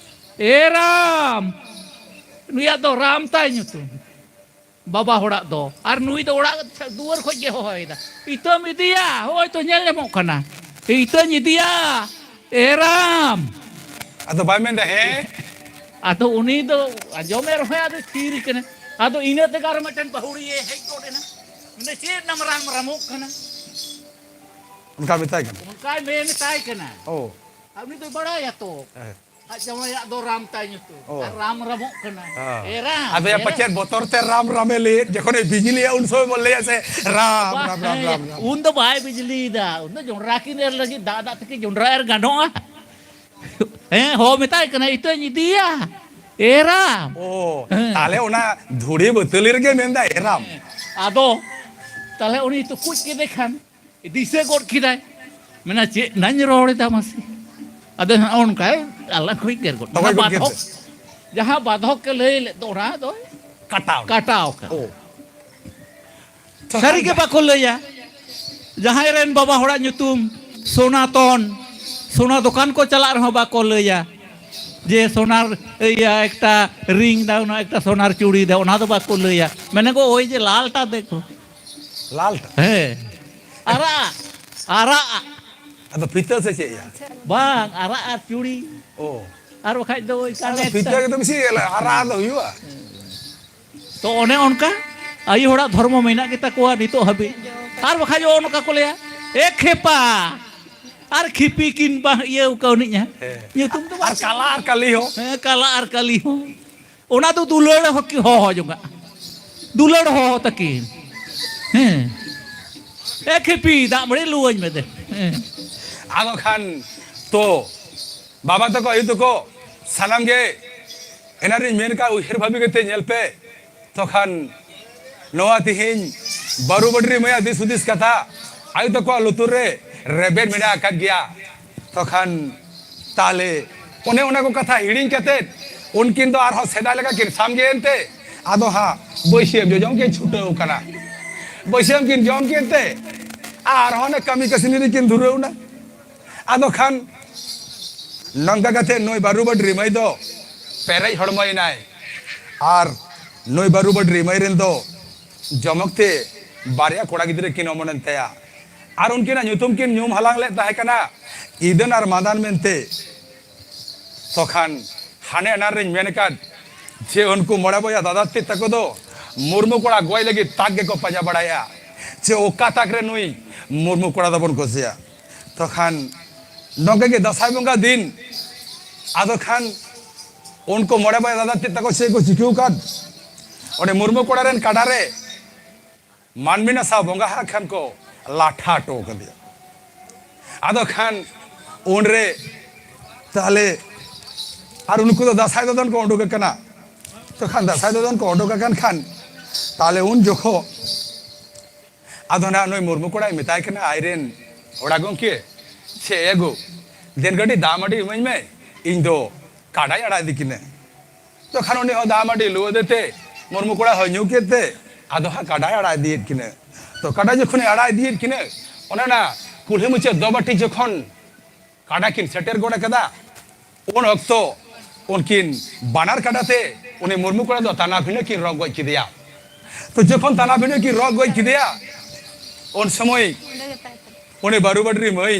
ᱮ ᱨᱟᱢ!" ᱱᱩᱭᱟᱜ ᱫᱚ ᱨᱟᱢ ᱛᱟᱭ ᱧᱩᱛᱩᱢ᱾ ᱵᱟᱵᱟ ᱦᱚᱲᱟᱜ ᱫᱚ᱾ ᱟᱨ ᱱᱩᱭ ᱫᱚ ᱚᱲᱟᱜ ᱫᱩᱣᱟᱹᱨ ᱠᱷᱚᱡ ᱜᱮ ᱦᱚᱦᱚᱭᱮᱫᱟ, "ᱤᱛᱟᱹᱢ ᱤᱫᱤᱭᱟ? ᱦᱚᱸᱜᱼᱚᱭ ᱛᱚ ᱧᱮᱞ ᱧᱟᱢᱚᱜ ᱠᱟᱱᱟ, ᱤᱛᱟᱹᱧ ᱤᱫᱤᱭᱟ, ᱮᱨᱟᱢ!" ᱟᱫᱚ ᱵᱟᱭ ᱢᱮᱱᱫᱟ, "ᱦᱮᱸ?" ᱟᱫᱚ ᱩᱱᱤ ᱫᱚ ᱟᱸᱡᱚᱢᱮᱫ ᱨᱮᱦᱚᱸᱭ ᱟᱫᱚ ᱛᱷᱤᱨ ᱠᱟᱱᱟ᱾ ᱟᱫᱚ ᱤᱱᱟᱹ ᱛᱮᱜᱮ ᱟᱨ ᱢᱤᱫᱴᱮᱱ ᱵᱟᱹᱦᱩᱲᱤᱭᱮ ᱦᱮᱡ ᱜᱚᱫ ᱮᱱᱟ, ᱢᱮᱱᱫᱟ, "ᱪᱮᱫ ᱮᱢ ᱨᱟᱢ ᱨᱟᱢᱚᱜ ᱠᱟᱱᱟ?" ᱚᱱᱠᱟ ᱢᱮᱛᱟᱭ ᱠᱟᱱᱟ᱾ ᱚᱱᱠᱟᱭ ᱢᱮᱱ ᱢᱮᱛᱟᱭ ᱠᱟᱱᱟ᱾ ᱳ᱾ ᱟᱨ ᱩᱱᱤ ᱫᱚᱭ ᱵᱟᱲᱟᱭᱟ ᱛᱚ᱾ ᱦᱮᱸ᱾ ᱟᱡ ᱡᱟᱶᱟᱭᱟᱜ ᱫᱚ ᱨᱟᱢ ᱛᱟᱭ ᱧᱩᱛᱩᱢ᱾ ᱚ᱾ ᱟᱨ ᱨᱟᱢ ᱨᱟᱢᱚᱜ ᱠᱟᱱᱟ᱾ ᱦᱮᱸ᱾ ᱮᱨᱟ, ᱟᱫᱚ ᱭᱟ ᱮᱨᱟ᱾ ᱯᱟᱪᱮᱫ ᱵᱚᱛᱚᱨ ᱛᱮ ᱨᱟᱢ ᱨᱟᱢᱮ ᱞᱟᱹᱭᱮᱫ, ᱡᱚᱠᱷᱚᱱᱮ ᱵᱤᱡᱽᱞᱤᱭᱟ ᱩᱱ ᱥᱚᱢᱚᱭ ᱵᱚᱱ ᱞᱟᱹᱭᱟ ᱥᱮ, "ᱨᱟᱢ, ᱵᱟ-, ᱨᱟᱢ, ᱨᱟᱢ, ᱦᱮᱸ, ᱨᱟᱢ, ᱨᱟᱢ"? ᱩᱱ ᱫᱚ ᱵᱟᱭ ᱵᱤᱡᱽᱞᱤᱭᱮᱫᱟ, ᱩᱱ ᱫᱚ ᱡᱚᱸᱰᱨᱟ ᱠᱤᱱ ᱮᱨ ᱞᱟᱹᱜᱤᱫ ᱫᱟᱜ, ᱫᱟᱜ ᱛᱮᱠᱤ ᱡᱚᱸᱰᱨᱟ ᱮᱨ ᱜᱟᱱᱚᱜᱼᱟ? ᱦᱮᱸ, ᱦᱚᱸ ᱢᱮᱛᱟᱭ ᱠᱟᱱᱟ, "ᱤᱛᱟᱹᱧ ᱤᱫᱤᱭᱟ, ᱮᱨᱟᱢ?" ᱚ, ᱦᱮᱸ᱾ ᱛᱟᱦᱞᱮ ᱚᱱᱟ ᱫᱷᱩᱲᱤ ᱵᱟᱹᱛᱟᱹᱞᱤ ᱨᱮᱜᱮ ᱢᱮᱱᱫᱟ, "ᱮᱨᱟᱢ"᱾ ᱟᱫᱚ ᱛᱟᱦᱞᱮ ᱩᱱᱤ ᱛᱩᱠᱩᱡ ᱠᱮᱫᱮ ᱠᱷᱟᱱ, ᱫᱤᱥᱟᱹ ᱜᱚᱫ ᱠᱮᱫᱟᱭ, ᱢᱮᱱᱟ, "ᱪᱮᱫ ᱱᱟᱧ ᱨᱚᱲ ᱮᱫᱟ ᱢᱟᱥᱮ?" ᱟᱫᱚ ᱱᱚᱜᱼᱚ ᱱᱚᱝᱠᱟᱭ ᱟᱞᱟᱝ ᱦᱩᱭ ᱜᱮᱨ ᱜᱚᱫ ᱠᱮᱫᱟ᱾ ᱛᱚᱜᱚᱡ ᱜᱚᱫ ᱠᱮᱫ ᱵᱟᱫᱷᱚᱠ, ᱛᱮ᱾ ᱡᱟᱦᱟᱸ ᱵᱟᱫᱷᱚᱠ ᱮ ᱞᱟᱹᱭ ᱞᱮᱫ ᱫᱚ, ᱚᱱᱟ ᱫᱚᱭ ᱠᱟᱴᱟᱣ᱾ ᱠᱟᱴᱟᱣ ᱠᱟᱫᱟ᱾ ᱳ᱾ ᱥᱟᱹᱨᱤ ᱜᱮ ᱵᱟᱠᱚ ᱞᱟᱹᱭᱟ᱾ ᱡᱟᱦᱟᱸᱭ ᱨᱮᱱ ᱵᱟᱵᱟ ᱦᱚᱲᱟᱜ ᱧᱩᱛᱩᱢ ᱥᱳᱱᱟᱛᱚᱱ, ᱥᱳᱱᱟ ᱫᱚᱠᱟᱱ ᱠᱚ ᱪᱟᱞᱟᱜ ᱨᱮᱦᱚᱸ ᱵᱟᱠᱚ ᱞᱟᱹᱭᱟ᱾ ᱡᱮ ᱥᱳᱱᱟᱨ ᱤᱭᱟᱹ ᱮᱠᱴᱟ ᱨᱤᱝ ᱫᱟ, ᱚᱱᱟ ᱮᱠᱴᱟ ᱥᱳᱱᱟᱨ ᱪᱩᱲᱤ ᱫᱟ, ᱚᱱᱟ ᱫᱚ ᱵᱟᱠᱚ ᱞᱟᱹᱭᱟ᱾ ᱢᱮᱱᱟ ᱠᱚ, "ᱳᱭ ᱡᱮ ᱞᱟᱞᱴᱟ ᱫᱮᱠᱷᱳ᱾" ᱞᱟᱞᱴᱟ? ᱦᱮᱸ, ᱟᱨᱟᱜ, ᱟᱨᱟᱜ᱾ ᱟᱫᱚ ᱯᱷᱤᱛᱟᱹ ᱥᱮ ᱪᱮᱫ ᱭᱟ? ᱵᱟᱝ, ᱟᱨᱟᱜ ᱟᱨ ᱪᱩᱲᱤ᱾ ᱚ᱾ ᱟᱨ ᱵᱟᱠᱷᱟᱡ ᱫᱚ ᱳᱭ ᱟᱫᱚ ᱠᱟᱱᱮᱠᱴ ᱯᱷᱤᱛᱟᱹ ᱜᱮᱛᱚ ᱵᱮᱥᱤ ᱟᱨᱟᱜ ᱫᱚ ᱦᱩᱭᱩᱜᱼᱟ᱾ ᱛᱚ ᱚᱱᱮ ᱚᱱᱠᱟ ᱟᱭᱳ ᱦᱚᱲᱟᱜ ᱫᱷᱚᱨᱢᱚ ᱢᱮᱱᱟᱜ ᱜᱮᱛᱟ ᱠᱚᱣᱟ ᱱᱤᱛᱚᱜ ᱦᱟᱹᱵᱤᱡ᱾ ᱟᱨ ᱵᱟᱠᱷᱟᱡ ᱱᱚᱜᱼᱚ ᱱᱚᱝᱠᱟ ᱠᱚ ᱞᱟᱹᱭᱟ, "ᱮ ᱠᱷᱮᱯᱟ", ᱟᱨ ᱠᱷᱤᱯᱤ ᱠᱤᱱ ᱵᱟ ᱤᱭᱟᱹ ᱠᱟᱹᱣᱱᱤᱡᱼᱟ᱾ ᱦᱮᱸ᱾ ᱧᱩᱛᱩᱢ ᱫᱚ ᱟᱨ ᱵᱟᱝ᱾ ᱠᱟᱞᱟ ᱟᱨ ᱠᱟᱞᱤ ᱦᱚᱸ᱾ ᱦᱮᱸ, ᱠᱟᱞᱟ ᱟᱨ ᱠᱟᱞᱤ ᱦᱚᱸ᱾ ᱚᱱᱟ ᱫᱚ ᱫᱩᱞᱟᱹᱲ ᱦᱚᱸ ᱠᱤ ᱦᱚᱦᱚ ᱡᱚᱝᱟᱜ᱾ ᱫᱩᱞᱟᱹᱲ ᱦᱚᱦᱚ ᱛᱟᱹᱠᱤᱱ᱾ ᱦᱮᱸ᱾ "ᱮ ᱠᱷᱤᱯᱤ, ᱫᱟᱜ ᱢᱟᱹᱲᱤ ᱞᱩᱣᱟᱹᱧ ᱢᱮ ᱫᱮ᱾" ᱦᱮᱸ᱾ ᱟᱫᱚ ᱠᱷᱟᱱ ᱛᱚ ᱵᱟᱵᱟ ᱛᱟᱠᱚ, ᱟᱭᱳ ᱛᱟᱠᱚ, ᱥᱟᱱᱟᱢ ᱜᱮ ᱮᱱᱟᱱ ᱨᱤᱧ ᱢᱮᱱ ᱠᱟᱜ, ᱩᱭᱦᱟᱹᱨ ᱵᱷᱟᱵᱤ ᱠᱟᱛᱮ ᱧᱮᱞ ᱯᱮ᱾ ᱛᱚᱠᱷᱟᱱ ᱱᱚᱣᱟ ᱛᱤᱦᱤᱧ ᱵᱟᱹᱨᱩ ᱵᱟᱹᱰᱨᱤ ᱢᱟᱹᱭᱟᱜ ᱫᱤᱥ ᱦᱩᱫᱤᱥ ᱠᱟᱛᱷᱟ ᱟᱭᱳ ᱛᱟᱠᱚᱣᱟᱜ ᱞᱩᱛᱩᱨ ᱨᱮ ᱨᱮᱵᱮᱫ ᱢᱮᱱᱟᱜ ᱟᱠᱟᱫ ᱜᱮᱭᱟ᱾ ᱛᱚᱠᱷᱟᱱ ᱛᱟᱦᱞᱮ ᱚᱱᱮ ᱚᱱᱟ ᱠᱚ ᱠᱟᱛᱷᱟ ᱦᱤᱲᱤᱧ ᱠᱟᱛᱮ ᱩᱱᱠᱤᱱ ᱫᱚ ᱟᱨᱦᱚᱸ ᱥᱮᱫᱟᱭ ᱞᱮᱠᱟ ᱠᱤᱱ ᱥᱟᱢᱜᱮ ᱮᱱᱛᱮ ᱟᱫᱚ ᱦᱟᱸᱜ ᱵᱟᱹᱥᱭᱟᱹᱢ ᱡᱚᱡᱚᱢ ᱠᱤᱱ ᱪᱷᱩᱴᱟᱹᱣ ᱠᱟᱱᱟ᱾ ᱵᱟᱹᱥᱭᱟᱹᱢ ᱠᱤᱱ ᱡᱚᱢ ᱠᱮᱫ ᱛᱮ ᱟᱨᱦᱚᱸ ᱚᱱᱮ ᱠᱟᱹᱢᱤ ᱠᱟᱹᱥᱱᱤ ᱨᱮᱠᱤᱱ ᱫᱷᱩᱨᱟᱹᱣ ᱮᱱᱟ᱾ ᱟᱫᱚ ᱠᱷᱟᱱ ᱱᱚᱝᱠᱟ ᱠᱟᱛᱮ ᱱᱩᱭ ᱵᱟᱹᱨᱩ ᱵᱟᱹᱰᱨᱤ ᱢᱟᱹᱭ ᱫᱚ ᱯᱮᱨᱮᱡ ᱦᱚᱲᱢᱚᱭᱮᱱᱟᱭ᱾ ᱟᱨ ᱱᱩᱭ ᱵᱟᱹᱨᱩ ᱵᱟᱹᱰᱨᱤ ᱢᱟᱹᱭ ᱨᱮᱱ ᱫᱚ ᱡᱚᱢᱚᱠ ᱛᱮ ᱵᱟᱨᱭᱟ ᱠᱚᱲᱟ ᱜᱤᱫᱽᱨᱟᱹ ᱠᱤᱱ ᱚᱢᱚᱱᱮᱱ ᱛᱟᱭᱟ᱾ ᱟᱨ ᱩᱱᱠᱤᱱᱟᱜ ᱧᱩᱛᱩᱢ ᱠᱤᱱ ᱧᱩᱢ ᱦᱟᱞᱟᱝ ᱞᱮᱫ ᱛᱟᱦᱮᱸ ᱠᱟᱱᱟ ᱤᱫᱟᱹᱱ ᱟᱨ ᱢᱟᱸᱫᱟᱱ ᱢᱮᱱᱛᱮ᱾ ᱛᱚᱠᱷᱟᱱ ᱦᱟᱱᱮ ᱮᱱᱟᱱ ᱨᱤᱧ ᱢᱮᱱ ᱟᱠᱟᱫ ᱡᱮ ᱩᱱᱠᱩ ᱢᱚᱬᱮ ᱵᱚᱭᱦᱟ ᱫᱟᱫᱟ ᱛᱮᱫ ᱛᱟᱠᱚ ᱫᱚ ᱢᱩᱨᱢᱩ ᱠᱚᱲᱟ ᱜᱚᱡ ᱞᱟᱹᱜᱤᱫ ᱛᱟᱠ ᱜᱮᱠᱚ ᱯᱟᱸᱡᱟ ᱵᱟᱲᱟᱭᱟ, ᱡᱮ ᱚᱠᱟ ᱛᱟᱠ ᱨᱮ ᱱᱩᱭ ᱢᱩᱨᱢᱩ ᱠᱚᱲᱟ ᱫᱚᱵᱚᱱ ᱜᱚᱡᱮᱭᱟ᱾ ᱛᱚᱠᱷᱟᱱ ᱱᱚᱝᱠᱟ ᱜᱮ ᱫᱟᱸᱥᱟᱭ ᱵᱚᱸᱜᱟ ᱫᱤᱱ ᱟᱫᱚ ᱠᱷᱟᱱ ᱩᱱᱠᱩ ᱢᱚᱬᱮ ᱵᱚᱭᱦᱟ ᱫᱟᱫᱟ ᱛᱮᱫ ᱛᱟᱠᱚ ᱪᱮᱫ ᱠᱚ ᱪᱤᱠᱟᱹᱣ ᱠᱟᱫ, ᱚᱸᱰᱮ ᱢᱩᱨᱢᱩ ᱠᱚᱲᱟ ᱨᱮᱱ ᱠᱟᱰᱟ ᱨᱮ ᱢᱟᱹᱱᱢᱤ ᱱᱟᱥᱟᱣ ᱵᱚᱸᱜᱟ ᱦᱟᱸᱜ ᱠᱷᱟᱱ ᱠᱚ ᱞᱟᱴᱷᱟ ᱦᱚᱴᱚ ᱠᱟᱫᱮᱭᱟ᱾ ᱟᱫᱚ ᱠᱷᱟᱱ ᱩᱱᱨᱮ ᱛᱟᱦᱞᱮ ᱟᱨ ᱩᱱᱠᱩ ᱫᱚ ᱫᱟᱸᱥᱟᱭ ᱫᱚᱫᱚᱱ ᱠᱚ ᱩᱰᱩᱠ ᱟᱠᱟᱱᱟ᱾ ᱛᱚᱠᱷᱟᱱ ᱫᱟᱸᱥᱟᱭ ᱫᱚᱫᱚᱱ ᱠᱚ ᱩᱰᱩᱠ ᱟᱠᱟᱱ ᱠᱷᱟᱱ ᱛᱟᱦᱞᱮ ᱩᱱ ᱡᱚᱠᱷᱚᱱ ᱟᱫᱚ ᱱᱟᱜ ᱱᱩᱭ ᱢᱩᱨᱢᱩ ᱠᱚᱲᱟᱭ ᱢᱮᱛᱟᱭ ᱠᱟᱱᱟ ᱟᱡᱨᱮᱱ ᱚᱲᱟᱜ ᱜᱚᱢᱠᱮ, "ᱪᱮ ᱮ ᱜᱳ, ᱫᱮᱱ ᱠᱟᱹᱴᱤᱡ ᱫᱟᱜ ᱢᱟᱹᱰᱤ ᱤᱢᱟᱹᱧ ᱢᱮ, ᱤᱧ ᱫᱚ ᱠᱟᱰᱟᱧ ᱟᱲᱟᱜ ᱤᱫᱤ ᱠᱤᱱᱟᱹ᱾" ᱛᱚᱠᱷᱟᱱ ᱩᱱᱤ ᱦᱚᱸ ᱫᱟᱜ ᱢᱟᱹᱰᱤ ᱞᱩ ᱟᱫᱮ ᱛᱮ ᱢᱩᱨᱢᱩ ᱠᱚᱲᱟ ᱦᱚᱸᱭ ᱧᱩ ᱠᱮᱫ ᱛᱮ ᱟᱫᱚ ᱦᱟᱸᱜ ᱠᱟᱰᱟᱭ ᱟᱲᱟᱜ ᱤᱫᱤᱭᱮᱫ ᱠᱤᱱᱟᱹ᱾ ᱛᱚ ᱠᱟᱰᱟ ᱡᱚᱠᱷᱚᱱᱮ ᱟᱲᱟᱜ ᱤᱫᱤᱭᱮᱫ ᱠᱤᱱᱟᱹ, ᱚᱱᱮ ᱚᱱᱟ ᱠᱩᱞᱦᱤ ᱢᱩᱪᱟᱹᱫ ᱫᱚᱵᱟᱹᱴᱤ ᱡᱚᱠᱷᱚᱱ ᱠᱟᱰᱟ ᱠᱤᱱ ᱥᱮᱴᱮᱨ ᱜᱚᱫ ᱟᱠᱟᱫᱟ, ᱩᱱ ᱚᱠᱛᱚ ᱩᱱᱠᱤᱱ ᱵᱟᱱᱟᱨ ᱠᱟᱰᱟ ᱛᱮ ᱩᱱᱤ ᱢᱩᱨᱢᱩ ᱠᱚᱲᱟ ᱫᱚ ᱛᱟᱱᱟ ᱵᱷᱤᱱᱟᱹ ᱠᱤᱱ ᱨᱚᱜ ᱜᱚᱡ ᱠᱮᱫᱮᱭᱟ᱾ ᱛᱚ ᱡᱚᱠᱷᱚᱱ ᱛᱟᱱᱟ ᱵᱷᱤᱱᱟᱹ ᱠᱤᱱ ᱨᱚᱜ ᱜᱚᱡ ᱠᱮᱫᱮᱭᱟ, ᱩᱱ ᱥᱚᱢᱚᱭ ᱩᱱᱤ ᱵᱟᱹᱨᱩ ᱵᱟᱹᱰᱨᱤ ᱢᱟᱹᱭ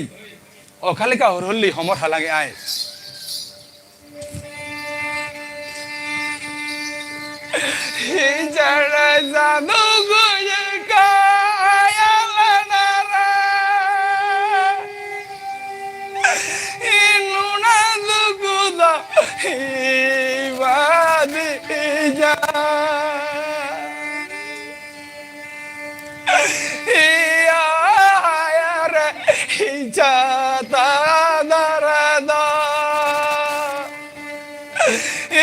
ᱚᱠᱟ ᱞᱮᱠᱟ ᱦᱚᱨᱦᱚᱞᱤ ᱦᱚᱢᱚᱨ ᱦᱟᱞᱟᱝ ᱮᱫ ᱟᱭ᱾ ᱦᱤᱡᱲᱟ ᱪᱟᱸᱫᱚ ᱜᱚᱡ ᱠᱟᱭᱟ ᱞᱟᱱᱟᱨᱟ᱾ ᱤᱱᱩᱱᱟ ᱫᱩᱜᱩ ᱫᱚ ᱦᱤᱵᱟᱫᱤᱡᱟ᱾ ᱤᱭᱟ ᱦᱟᱭᱟ ᱨᱮ ᱤᱪᱷᱟ ᱛᱟ ᱫᱟᱨᱟ ᱫᱚ᱾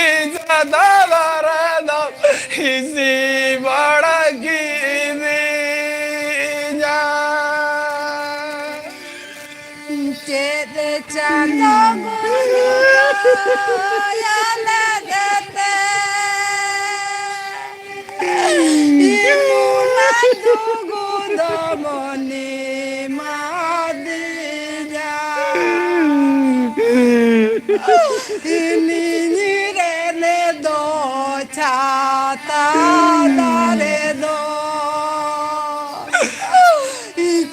ᱤᱪᱷᱟ ᱛᱟ ᱫᱟᱨᱟ ᱫᱚ ᱦᱤᱥᱤ ᱵᱟᱲᱟ ᱠᱤᱫᱤᱧᱟ᱾ ᱪᱮᱫ ᱪᱟᱸᱫᱚ ᱵᱩᱨᱩ ᱠᱚᱭᱟ ᱞᱟᱜᱟᱛᱮ ᱤᱢᱩᱱᱟ ᱫᱩᱜᱩ ᱫᱚ ᱢᱚᱱᱤ ᱢᱟᱫᱤᱡᱟ᱾ ᱤᱱᱤᱧ ᱨᱮᱱᱮ ᱫᱚ ᱪᱷᱟᱛᱟ ᱫᱟᱨᱮ ᱫᱚ,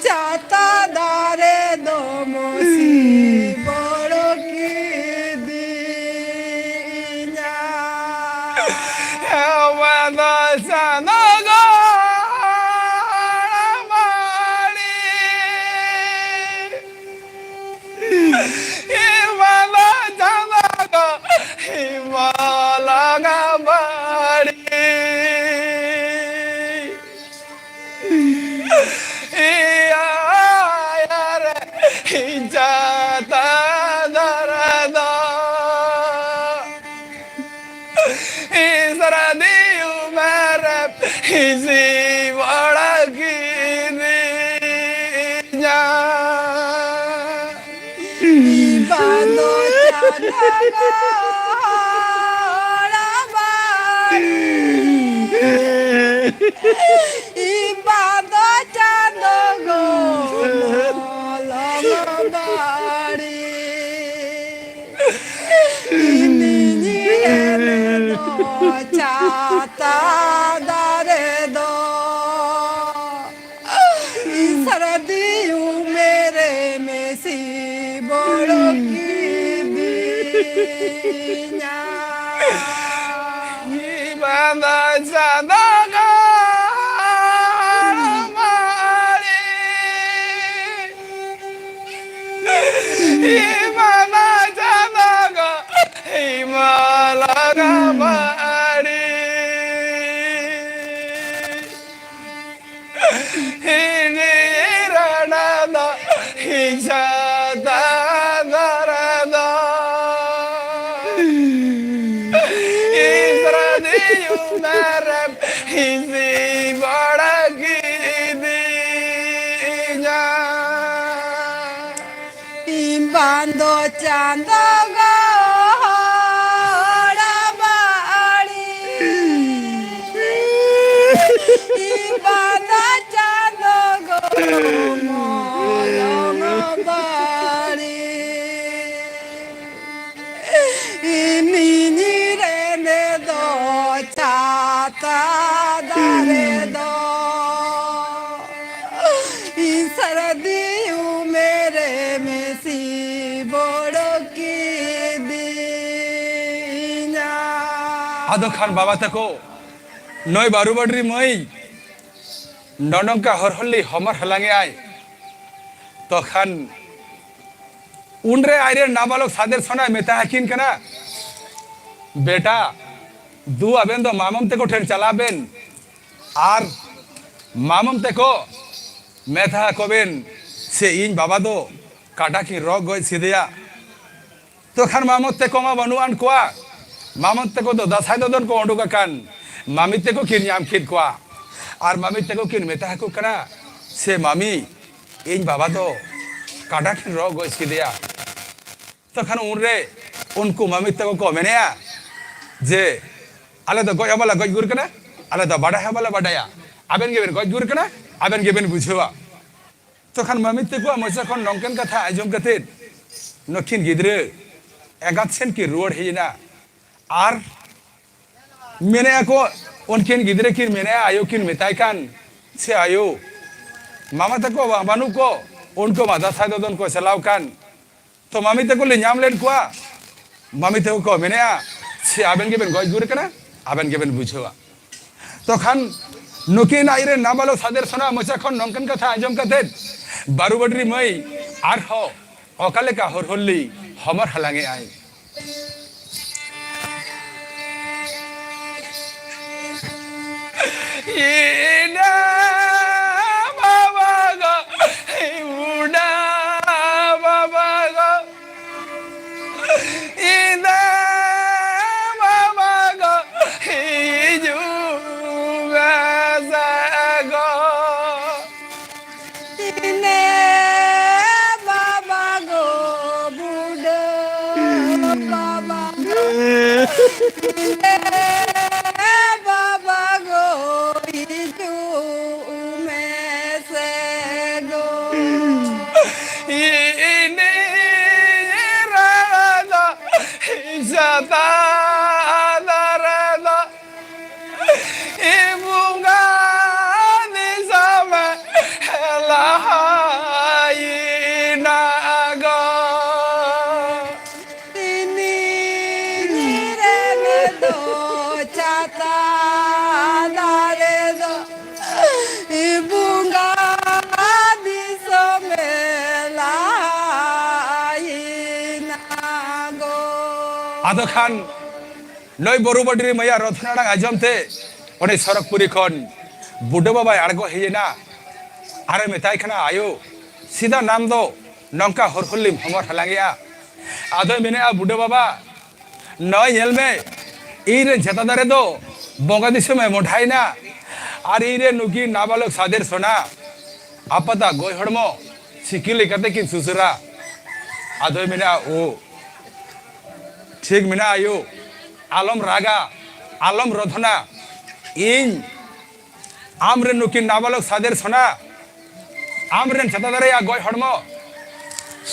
ᱪᱷᱟᱛᱟ ᱫᱟᱨᱮ ᱫᱚ ᱢᱚᱥᱤ ᱵᱚᱲᱚ ᱠᱤᱫᱤᱧᱟ᱾ ᱮᱣᱟ ᱫᱚ ᱥᱟᱱᱚ ᱜᱚᱲ ᱢᱟᱲᱤ᱾ ᱦᱤᱢᱟᱞᱟ ᱪᱟᱸᱫᱟ ᱫᱚ ᱦᱤᱢᱟᱞᱟ ᱵᱟᱲᱤ᱾ ᱤᱭᱟ ᱨᱮ ᱦᱤᱡᱟᱛᱟ ᱫᱟᱨᱟ ᱫᱚ᱾ ᱤᱥᱨᱟ ᱫᱤᱭᱩ ᱢᱮᱨᱮ ᱦᱤᱥᱤ ᱵᱟᱲᱟ ᱠᱤᱫᱤᱧᱟ᱾ ᱤᱵᱟ ᱫᱚ ᱪᱟᱸᱫᱟ ᱜᱚᱲᱟ ᱵᱟᱲᱤ᱾ ᱤᱵᱟ ᱫᱚ ᱪᱟᱸᱫᱚ ᱜᱚᱲᱟ ᱵᱟᱲᱤ᱾ ᱪᱷᱟᱛᱟ ᱫᱟᱨᱮ ᱫᱚ ᱥᱟᱹᱨᱫᱤ ᱩᱢᱮᱨᱮ ᱢᱮᱥᱤ ᱵᱚᱲᱚ ᱠᱤᱫᱤᱧᱟ᱾ ᱵᱟᱸᱫᱟ ᱪᱟᱸᱫᱟ ᱜᱟᱲ ᱢᱟᱹᱨᱤ ᱦᱤᱢᱟᱞᱟ ᱪᱟᱸᱫᱟ ᱜᱚ, ᱦᱤᱢᱟᱞᱟ ᱜᱟᱢᱟᱲᱤ᱾ ᱦᱤᱱᱤ ᱨᱟᱱᱟ ᱫᱚ, ᱦᱤᱡᱟ ᱫᱟᱫᱟ ᱨᱟ ᱫᱚ᱾ ᱤᱥᱨᱟ ᱫᱤᱭᱩ ᱢᱮᱨᱮᱢ ᱦᱤᱡᱤ ᱵᱟᱲᱟ ᱠᱤᱫᱤᱧᱟ᱾ ᱤᱧ ᱵᱟᱸᱫᱚ ᱪᱟᱸᱫᱚ ᱜᱚᱦᱚᱲ ᱵᱟᱲᱤ᱾ ᱤᱧ ᱵᱟᱸᱫᱚ ᱪᱟᱸᱫᱚ ᱜᱚᱦᱚᱲ ᱵᱟᱲᱤ᱾ ᱢᱤᱧᱤ ᱨᱮᱱᱮ ᱫᱚ ᱪᱷᱟᱛᱟ ᱫᱟᱨᱮ ᱫᱚ ᱤᱧ ᱥᱟᱹᱨᱫᱤ ᱩᱢᱮᱨᱮ ᱢᱮᱥᱤ ᱵᱚᱲᱚ ᱠᱤᱫᱤᱧᱟ᱾ ᱟᱫᱚ ᱠᱷᱟᱱ ᱵᱟᱵᱟ ᱛᱟᱠᱚ, ᱱᱩᱭ ᱵᱟᱹᱨᱩ ᱵᱟᱹᱰᱨᱤ ᱢᱟᱹᱭ ᱱᱚᱜᱼᱚ ᱱᱚᱝᱠᱟ ᱦᱚᱨᱦᱚᱞᱤ ᱦᱚᱢᱚᱨ ᱦᱟᱞᱟᱝ ᱮᱜᱼᱟᱭ᱾ ᱛᱚᱠᱷᱟᱱ ᱩᱱᱨᱮ ᱟᱡᱨᱮᱱ ᱱᱟᱵᱟᱞᱚᱠ ᱥᱟᱫᱮᱨ ᱥᱚᱱᱟᱭ ᱢᱮᱛᱟ ᱟᱹᱠᱤᱱ ᱠᱟᱱᱟ, ᱵᱮᱴᱟ, ᱫᱩ ᱟᱵᱮᱱ ᱫᱚ ᱢᱟᱢᱚᱢ ᱛᱮᱠᱚ ᱴᱷᱮᱱ ᱪᱟᱞᱟᱜ ᱵᱮᱱ ᱟᱨ ᱢᱟᱢᱚᱢ ᱛᱮᱠᱚ ᱢᱮᱛᱟ ᱟᱠᱚ ᱵᱮᱱ ᱥᱮ ᱤᱧ ᱵᱟᱵᱟ ᱫᱚ ᱠᱟᱰᱟ ᱠᱤᱱ ᱨᱚᱜ ᱜᱚᱡ ᱠᱮᱫᱮᱭᱟ᱾ ᱛᱚᱠᱷᱟᱱ ᱢᱟᱢᱚ ᱛᱮᱠᱚ ᱢᱟ ᱵᱟᱹᱱᱩᱜ ᱟᱱ ᱠᱚᱣᱟ᱾ ᱢᱟᱢᱚ ᱛᱮᱠᱚ ᱫᱚ ᱫᱟᱸᱥᱟᱭ ᱫᱚᱫᱚᱱ ᱠᱚ ᱩᱰᱩᱠ ᱟᱠᱟᱱ᱾ ᱢᱟᱢᱤ ᱛᱮᱠᱚ ᱠᱤᱱ ᱧᱟᱢ ᱠᱮᱫ ᱠᱚᱣᱟ᱾ ᱟᱨ ᱢᱟᱢᱤ ᱛᱮᱠᱚ ᱠᱤᱱ ᱢᱮᱛᱟ ᱟᱠᱚ ᱠᱟᱱᱟ, ᱥᱮ ᱢᱟᱢᱤ, ᱤᱧ ᱵᱟᱵᱟ ᱫᱚ ᱠᱟᱰᱟ ᱠᱤᱱ ᱨᱚᱜ ᱜᱚᱡ ᱠᱮᱫᱮᱭᱟ᱾ ᱛᱚᱠᱷᱟᱱ ᱩᱱᱨᱮ ᱩᱱᱠᱩ ᱢᱟᱢᱤ ᱛᱮᱠᱚ ᱠᱚ ᱢᱮᱱᱮᱜᱼᱟ ᱡᱮ, ᱟᱞᱮ ᱫᱚ ᱜᱚᱡ ᱦᱚᱸ ᱵᱟᱞᱮ ᱜᱚᱡ ᱜᱩᱨ ᱠᱟᱱᱟ, ᱟᱞᱮ ᱫᱚ ᱵᱟᱰᱟᱭ ᱦᱚᱸ ᱵᱟᱞᱮ ᱵᱟᱰᱟᱭᱟ᱾ ᱟᱵᱮᱱ ᱜᱮᱵᱮᱱ ᱜᱚᱡ ᱜᱩᱨ ᱠᱟᱱᱟ, ᱟᱵᱮᱱ ᱜᱮᱵᱮᱱ ᱵᱩᱡᱷᱟᱹᱣᱟ᱾ ᱛᱚᱠᱷᱟᱱ ᱢᱟᱹᱢᱤ ᱛᱟᱠᱚᱣᱟᱜ ᱢᱚᱪᱟ ᱠᱷᱚᱱ ᱱᱚᱝᱠᱟᱱ ᱠᱟᱛᱷᱟ ᱟᱸᱡᱚᱢ ᱠᱟᱛᱮᱫ ᱱᱩᱠᱤᱱ ᱜᱤᱫᱽᱨᱟᱹ ᱮᱸᱜᱟᱛ ᱥᱮᱱ ᱠᱤᱱ ᱨᱩᱣᱟᱹᱲ ᱦᱮᱡ ᱮᱱᱟ᱾ ᱟᱨ ᱢᱮᱱᱮᱫᱼᱟ ᱠᱚ, ᱩᱱᱠᱤᱱ ᱜᱤᱫᱽᱨᱟᱹ ᱠᱤᱱ ᱢᱮᱱᱮᱫᱼᱟ, ᱟᱭᱳ ᱠᱤᱱ ᱢᱮᱛᱟᱭ ᱠᱟᱱ, ᱥᱮ ᱟᱭᱳ, ᱢᱟᱢᱟ ᱛᱟᱠᱚ ᱵᱟ-, ᱵᱟᱹᱱᱩᱜ ᱠᱚ, ᱩᱱᱠᱩ ᱢᱟ ᱫᱟᱸᱥᱟᱭ ᱫᱚᱫᱚᱱ ᱠᱚ ᱪᱟᱞᱟᱣ ᱠᱟᱱ᱾ ᱛᱚ ᱢᱟᱢᱤ ᱛᱟᱠᱚ ᱞᱮ ᱧᱟᱢ ᱞᱮᱫ ᱠᱚᱣᱟ᱾ ᱢᱟᱢᱤ ᱛᱟᱠᱚ ᱠᱚ ᱢᱮᱱᱮᱫᱼᱟ, ᱥᱮ ᱟᱵᱮᱱ ᱜᱮᱵᱮᱱ ᱜᱚᱡ ᱜᱩᱨ ᱠᱟᱱᱟ, ᱟᱵᱮᱱ ᱜᱮᱵᱮᱱ ᱵᱩᱡᱷᱟᱹᱣᱟ᱾ ᱛᱚᱠᱷᱟᱱ ᱱᱩᱠᱤᱱ ᱟᱡᱨᱮᱱ ᱱᱟᱵᱟᱞᱚᱠ ᱥᱟᱫᱮᱨ ᱥᱚᱱᱟ ᱢᱚᱪᱟ ᱠᱷᱚᱱ ᱱᱚᱝᱠᱟᱱ ᱠᱟᱛᱷᱟ ᱟᱸᱡᱚᱢ ᱠᱟᱛᱮᱫ ᱵᱟᱹᱨᱩ ᱵᱟᱹᱴᱨᱤ ᱢᱟᱹᱭ ᱟᱨᱦᱚᱸ ᱚᱠᱟ ᱞᱮᱠᱟ ᱦᱚᱨᱦᱚᱞᱤ ᱦᱚᱢᱚᱨ ᱦᱟᱞᱟᱝ ᱮᱫ ᱟᱭ᱾ ᱤᱱᱟᱹ ᱵᱟᱵᱟ ᱜᱚ, ᱵᱩᱰᱟ ᱵᱟᱵᱟ ᱜᱚ, ᱤᱱᱟᱹ ᱵᱟᱵᱟ ᱜᱚ, ᱦᱤᱡᱩᱜ ᱢᱮᱥᱮ ᱜᱚ᱾ ᱤᱱᱮ ᱵᱟᱵᱟ ᱜᱚ, ᱵᱩᱰᱟᱹ ᱵᱟᱵᱟ ᱜᱚ, ᱤᱱᱮ ᱵᱟᱵᱟ ᱜᱚ, ᱦᱤᱡᱩᱜ ᱢᱮᱥᱮ ᱜᱚ᱾ ᱤᱱᱮ ᱨᱟᱫᱟ ᱥᱟᱛᱟ ᱫᱟᱨᱮ ᱫᱚ ᱵᱚᱸᱜᱟ ᱫᱤᱥᱚᱢᱮ ᱞᱟᱦᱟᱭᱮᱱᱟ ᱜᱚ᱾ ᱛᱤᱱᱤᱧ ᱨᱮᱱ ᱫᱚ ᱪᱷᱟᱛᱟ ᱫᱟᱨᱮ ᱫᱚ ᱵᱚᱸᱜᱟ ᱫᱤᱥᱚᱢᱮ ᱞᱟᱦᱟᱭᱮᱱᱟ ᱜᱚ᱾ ᱟᱫᱚ ᱠᱷᱟᱱ ᱱᱩᱭ ᱵᱚᱨᱩ ᱵᱟᱹᱴᱨᱤ ᱢᱟᱹᱭᱟᱜ ᱨᱚᱛᱷᱚᱱ ᱟᱲᱟᱝ ᱟᱸᱡᱚᱢ ᱛᱮ ᱚᱸᱰᱮ ᱥᱚᱨᱚᱜᱽᱯᱩᱨᱤ ᱠᱷᱚᱱ ᱵᱩᱰᱷᱟᱹ ᱵᱟᱵᱟᱭ ᱟᱬᱜᱚ ᱦᱮᱡ ᱮᱱᱟ᱾ ᱟᱨᱮ ᱢᱮᱛᱟᱭ ᱠᱟᱱᱟ, "ᱟᱭᱳ, ᱥᱤᱫᱟ ᱱᱟᱢ ᱫᱚ ᱱᱚᱝᱠᱟ ᱦᱚᱨᱦᱚᱞᱤᱢ ᱦᱚᱢᱚᱨ ᱦᱟᱞᱟᱝᱮᱜᱼᱟ?" ᱟᱫᱚᱭ ᱢᱮᱱᱮᱜᱼᱟ, "ᱵᱩᱰᱷᱟᱹ ᱵᱟᱵᱟ, ᱱᱚᱜᱼᱚᱭ ᱧᱮᱞ ᱢᱮ, ᱤᱧ ᱨᱮᱱ ᱪᱷᱟᱛᱟ ᱫᱟᱨᱮ ᱫᱚ ᱵᱚᱸᱜᱟ ᱫᱤᱥᱚᱢᱮ ᱢᱚᱰᱷᱟᱭᱮᱱᱟ, ᱟᱨ ᱤᱧ ᱨᱮᱱ ᱱᱩᱠᱤᱱ ᱱᱟᱵᱟᱞᱚᱠ ᱥᱟᱫᱮᱨ ᱥᱚᱱᱟ ᱟᱯᱟᱛᱟᱜ ᱜᱚᱡ ᱦᱚᱲᱢᱚ ᱥᱤᱠᱤ ᱞᱮᱠᱟᱛᱮ ᱠᱤᱱ ᱥᱩᱥᱟᱹᱨᱟ?" ᱟᱫᱚᱭ ᱢᱮᱱᱮᱜᱼᱟ, "ᱳ, ᱴᱷᱤᱠ ᱢᱮᱱᱟᱜᱼᱟ ᱟᱭᱳ, ᱟᱞᱚᱢ ᱨᱟᱜᱟ, ᱟᱞᱚᱢ ᱨᱚᱫᱷᱚᱱᱟ᱾ ᱤᱧ ᱟᱢ ᱨᱮᱱ ᱱᱩᱠᱤᱱ ᱱᱟᱵᱟᱞᱚᱠ ᱥᱟᱫᱮᱨ ᱥᱚᱱᱟ, ᱟᱢ ᱨᱮᱱ ᱪᱷᱟᱛᱟ ᱫᱟᱨᱮᱭᱟᱜ ᱜᱚᱡ ᱦᱚᱲᱢᱚ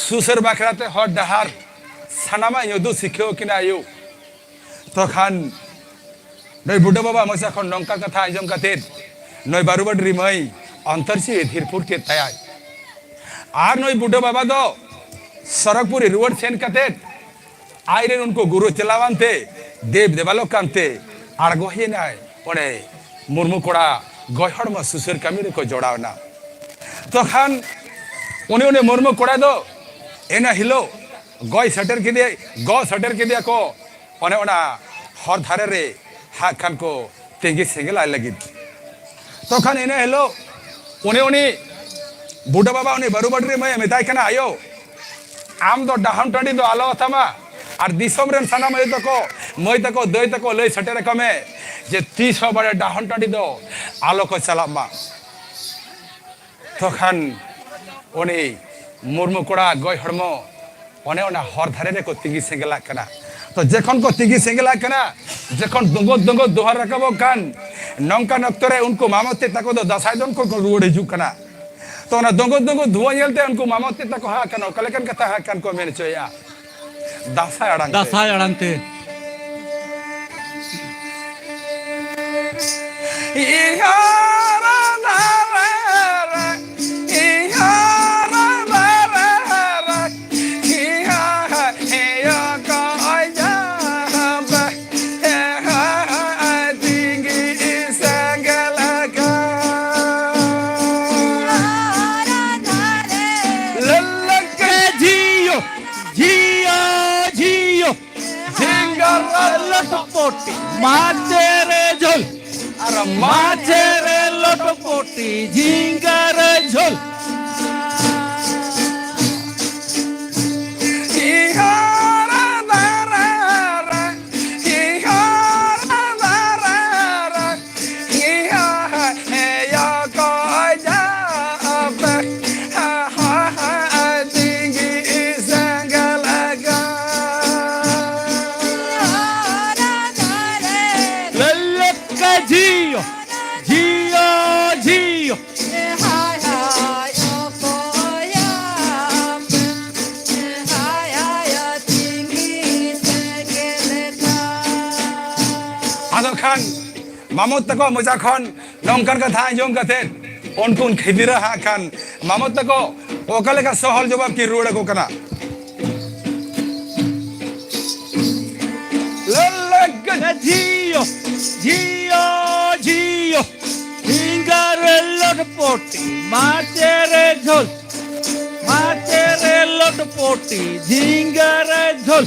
ᱥᱩᱥᱟᱹᱨ ᱵᱟᱠᱷᱨᱟ ᱛᱮ ᱦᱚᱨ ᱰᱟᱦᱟᱨ ᱥᱟᱱᱟᱢᱟᱜ ᱤᱧ ᱩᱫᱩᱜ ᱥᱤᱠᱷᱟᱹᱣ ᱠᱤᱱᱟ ᱟᱭᱳ᱾" ᱛᱚᱠᱷᱟᱱ ᱱᱩᱭ ᱵᱩᱰᱷᱟᱹ ᱵᱟᱵᱟ ᱢᱚᱪᱟ ᱠᱷᱚᱱ ᱱᱚᱝᱠᱟ ᱠᱟᱛᱷᱟ ᱟᱸᱡᱚᱢ ᱠᱟᱛᱮ ᱱᱩᱭ ᱵᱟᱹᱨᱩ ᱵᱟᱹᱰᱨᱤ ᱢᱟᱹᱭ ᱚᱱᱛᱚᱨ ᱡᱤᱣᱤ ᱫᱷᱤᱨ ᱯᱷᱩᱨ ᱠᱮᱫ ᱛᱟᱭᱟᱭ᱾ ᱟᱨ ᱱᱩᱭ ᱵᱩᱰᱷᱟᱹ ᱵᱟᱵᱟ ᱫᱚ ᱥᱚᱨᱚᱜᱽᱯᱩᱨᱤ ᱨᱩᱣᱟᱹᱲ ᱥᱮᱱ ᱠᱟᱛᱮ ᱟᱡᱨᱮᱱ ᱩᱱᱠᱩ ᱜᱩᱨᱩ ᱪᱮᱞᱟᱣᱟᱱ ᱛᱮ ᱫᱮᱵ ᱫᱮᱵᱟᱞᱳᱠ ᱠᱟᱱᱛᱮ ᱟᱬᱜᱚ ᱦᱮᱡ ᱮᱱᱟᱭ᱾ ᱚᱸᱰᱮ ᱢᱩᱨᱢᱩ ᱠᱚᱲᱟ ᱜᱚᱡ ᱦᱚᱲᱢᱚ ᱥᱩᱥᱟᱹᱨ ᱠᱟᱹᱢᱤ ᱨᱮᱠᱚ ᱡᱚᱲᱟᱣ ᱮᱱᱟ᱾ ᱛᱚᱠᱷᱟᱱ ᱩᱱᱤ ᱩᱱᱤ ᱢᱩᱨᱢᱩ ᱠᱚᱲᱟ ᱫᱚ ᱤᱱᱟᱹ ᱦᱤᱞᱳᱜ ᱜᱚᱡ ᱥᱮᱴᱮᱨ ᱠᱮᱫᱮ ᱜᱚᱡ ᱥᱮᱴᱮᱨ ᱠᱮᱫᱮᱭᱟ ᱠᱚ᱾ ᱚᱱᱮ ᱚᱱᱟ ᱦᱚᱨ ᱫᱷᱟᱨᱮ ᱨᱮ ᱦᱟᱸᱜ ᱠᱷᱟᱱ ᱠᱚ ᱛᱤᱸᱜᱤ ᱥᱮᱸᱜᱮᱞ ᱟᱭ ᱞᱟᱹᱜᱤᱫ᱾ ᱛᱚᱠᱷᱟᱱ ᱤᱱᱟᱹ ᱦᱤᱞᱳᱜ ᱩᱱᱤ ᱩᱱᱤ ᱵᱩᱰᱷᱟᱹ ᱵᱟᱵᱟ ᱩᱱᱤ ᱵᱟᱹᱨᱩ ᱵᱟᱹᱰᱨᱤ ᱢᱟᱹᱭᱮ ᱢᱮᱛᱟᱭ ᱠᱟᱱᱟ, ᱟᱭᱳ, ᱟᱢ ᱫᱚ ᱰᱟᱦᱚᱱ ᱴᱟᱺᱰᱤ ᱫᱚ ᱟᱞᱚ ᱟᱛᱟᱢᱟ, ᱟᱨ ᱫᱤᱥᱚᱢ ᱨᱮᱱ ᱥᱟᱱᱟᱢ ᱟᱭᱳ ᱛᱟᱠᱚ, ᱢᱟᱹᱭ ᱛᱟᱠᱚ, ᱫᱟᱹᱭ ᱛᱟᱠᱚ ᱞᱟᱹᱭ ᱥᱮᱴᱮᱨ ᱟᱠᱚ ᱢᱮ ᱡᱮ ᱛᱤᱥ ᱦᱚᱸ ᱵᱟᱲᱮ ᱰᱟᱦᱚᱱ ᱴᱟᱺᱰᱤ ᱫᱚ ᱟᱞᱚ ᱠᱚ ᱪᱟᱞᱟᱜ ᱢᱟ᱾ ᱛᱚᱠᱷᱟᱱ ᱩᱱᱤ ᱢᱩᱨᱢᱩ ᱠᱚᱲᱟ ᱜᱚᱡ ᱦᱚᱲᱢᱚ ᱚᱱᱮ ᱚᱱᱟ ᱦᱚᱨ ᱫᱷᱟᱨᱮ ᱨᱮᱠᱚ ᱛᱤᱸᱜᱤ ᱥᱮᱸᱜᱮᱞᱟᱜ ᱠᱟᱱᱟ᱾ ᱛᱚ ᱡᱚᱠᱷᱚᱱ ᱠᱚ ᱛᱤᱸᱜᱤ ᱥᱮᱸᱜᱮᱞᱟᱜ ᱠᱟᱱᱟ, ᱡᱚᱠᱷᱚᱱ ᱫᱩᱸᱜᱩ ᱫᱩᱸᱜᱩ ᱫᱩᱦᱟᱨ ᱨᱟᱠᱟᱵᱚᱜ ᱠᱟᱱ, ᱱᱚᱝᱠᱟᱱ ᱚᱠᱛᱚ ᱨᱮ ᱩᱱᱠᱩ ᱢᱟᱢᱚ ᱛᱮ ᱛᱟᱠᱚ ᱫᱚ ᱫᱟᱸᱥᱟᱭ ᱫᱚᱱ ᱠᱚ ᱠᱚ ᱨᱩᱣᱟᱹᱲ ᱦᱤᱡᱩᱜ ᱠᱟᱱᱟ᱾ ᱛᱚ ᱚᱱᱟ ᱫᱩᱸᱜᱩ ᱫᱩᱸᱜᱩ ᱫᱷᱩᱣᱟᱹ ᱧᱮᱞᱛᱮ ᱩᱱᱠᱩ ᱢᱟᱢᱚ ᱛᱮ ᱛᱟᱠᱚ ᱦᱟᱸᱜ ᱠᱷᱟᱱ ᱚᱠᱟ ᱞᱮᱠᱟᱱ ᱠᱟᱛᱷᱟ ᱦᱟᱸᱜ ᱠᱷᱟᱱ ᱠᱚ ᱢᱮᱱ ᱦᱚᱪᱚᱭᱮᱫᱼᱟ ᱫᱟᱸᱥᱟᱭ ᱟᱲᱟᱝ ᱛᱮ᱾ ᱫᱟᱸᱥᱟᱭ ᱟᱲᱟᱝ ᱛᱮ᱾ ᱞᱟᱞᱟ ᱠᱮ ᱡᱤᱭᱳ, ᱡᱤᱭᱳ, ᱡᱤᱭᱳ᱾ ᱡᱷᱤᱝᱜᱟᱨ ᱞᱚᱴᱯᱚᱴᱤ, ᱢᱟᱪᱮ ᱨᱮ ᱡᱷᱳᱞ᱾ ᱟᱨ ᱢᱟᱪᱮ ᱨᱮ ᱞᱚᱴᱯᱚᱴᱤ, ᱡᱷᱤᱝᱜᱟᱨ ᱡᱷᱳᱞ᱾ ᱞᱟᱞᱟ ᱠᱮ ᱡᱤᱭᱳ, ᱡᱤᱭᱳ, ᱡᱤᱭᱳ᱾ ᱟᱫᱚ ᱠᱷᱟᱱ ᱢᱟᱢᱚᱛ ᱛᱟᱠᱚ ᱢᱚᱪᱟ ᱠᱷᱚᱱ ᱱᱚᱝᱠᱟᱱ ᱠᱟᱛᱷᱟ ᱟᱸᱡᱚᱢ ᱠᱟᱛᱮ ᱩᱱᱠᱩ ᱠᱷᱤᱫᱤᱨᱟ ᱦᱟᱸᱜ ᱠᱷᱟᱱ ᱢᱟᱢᱚᱛ ᱛᱟᱠᱚ ᱚᱠᱟ ᱞᱮᱠᱟ ᱥᱚᱦᱚᱞ ᱡᱚᱵᱟᱵ ᱠᱤᱱ ᱨᱩᱣᱟᱹᱲ ᱟᱠᱚ ᱠᱟᱱᱟ᱾ ᱞᱟᱞᱟᱜᱟ ᱡᱷᱤᱭᱳ, ᱡᱷᱤᱭᱳ, ᱡᱷᱤᱭᱳ, ᱡᱷᱤᱸᱜᱟᱹ ᱨᱮ ᱞᱚᱴᱯᱚᱴᱤ, ᱢᱟᱪᱮ ᱨᱮ ᱡᱷᱳᱞ, ᱢᱟᱪᱮ ᱨᱮ ᱞᱚᱴᱯᱚᱴᱤ, ᱡᱷᱤᱸᱜᱟᱹ ᱨᱮ ᱡᱷᱳᱞ᱾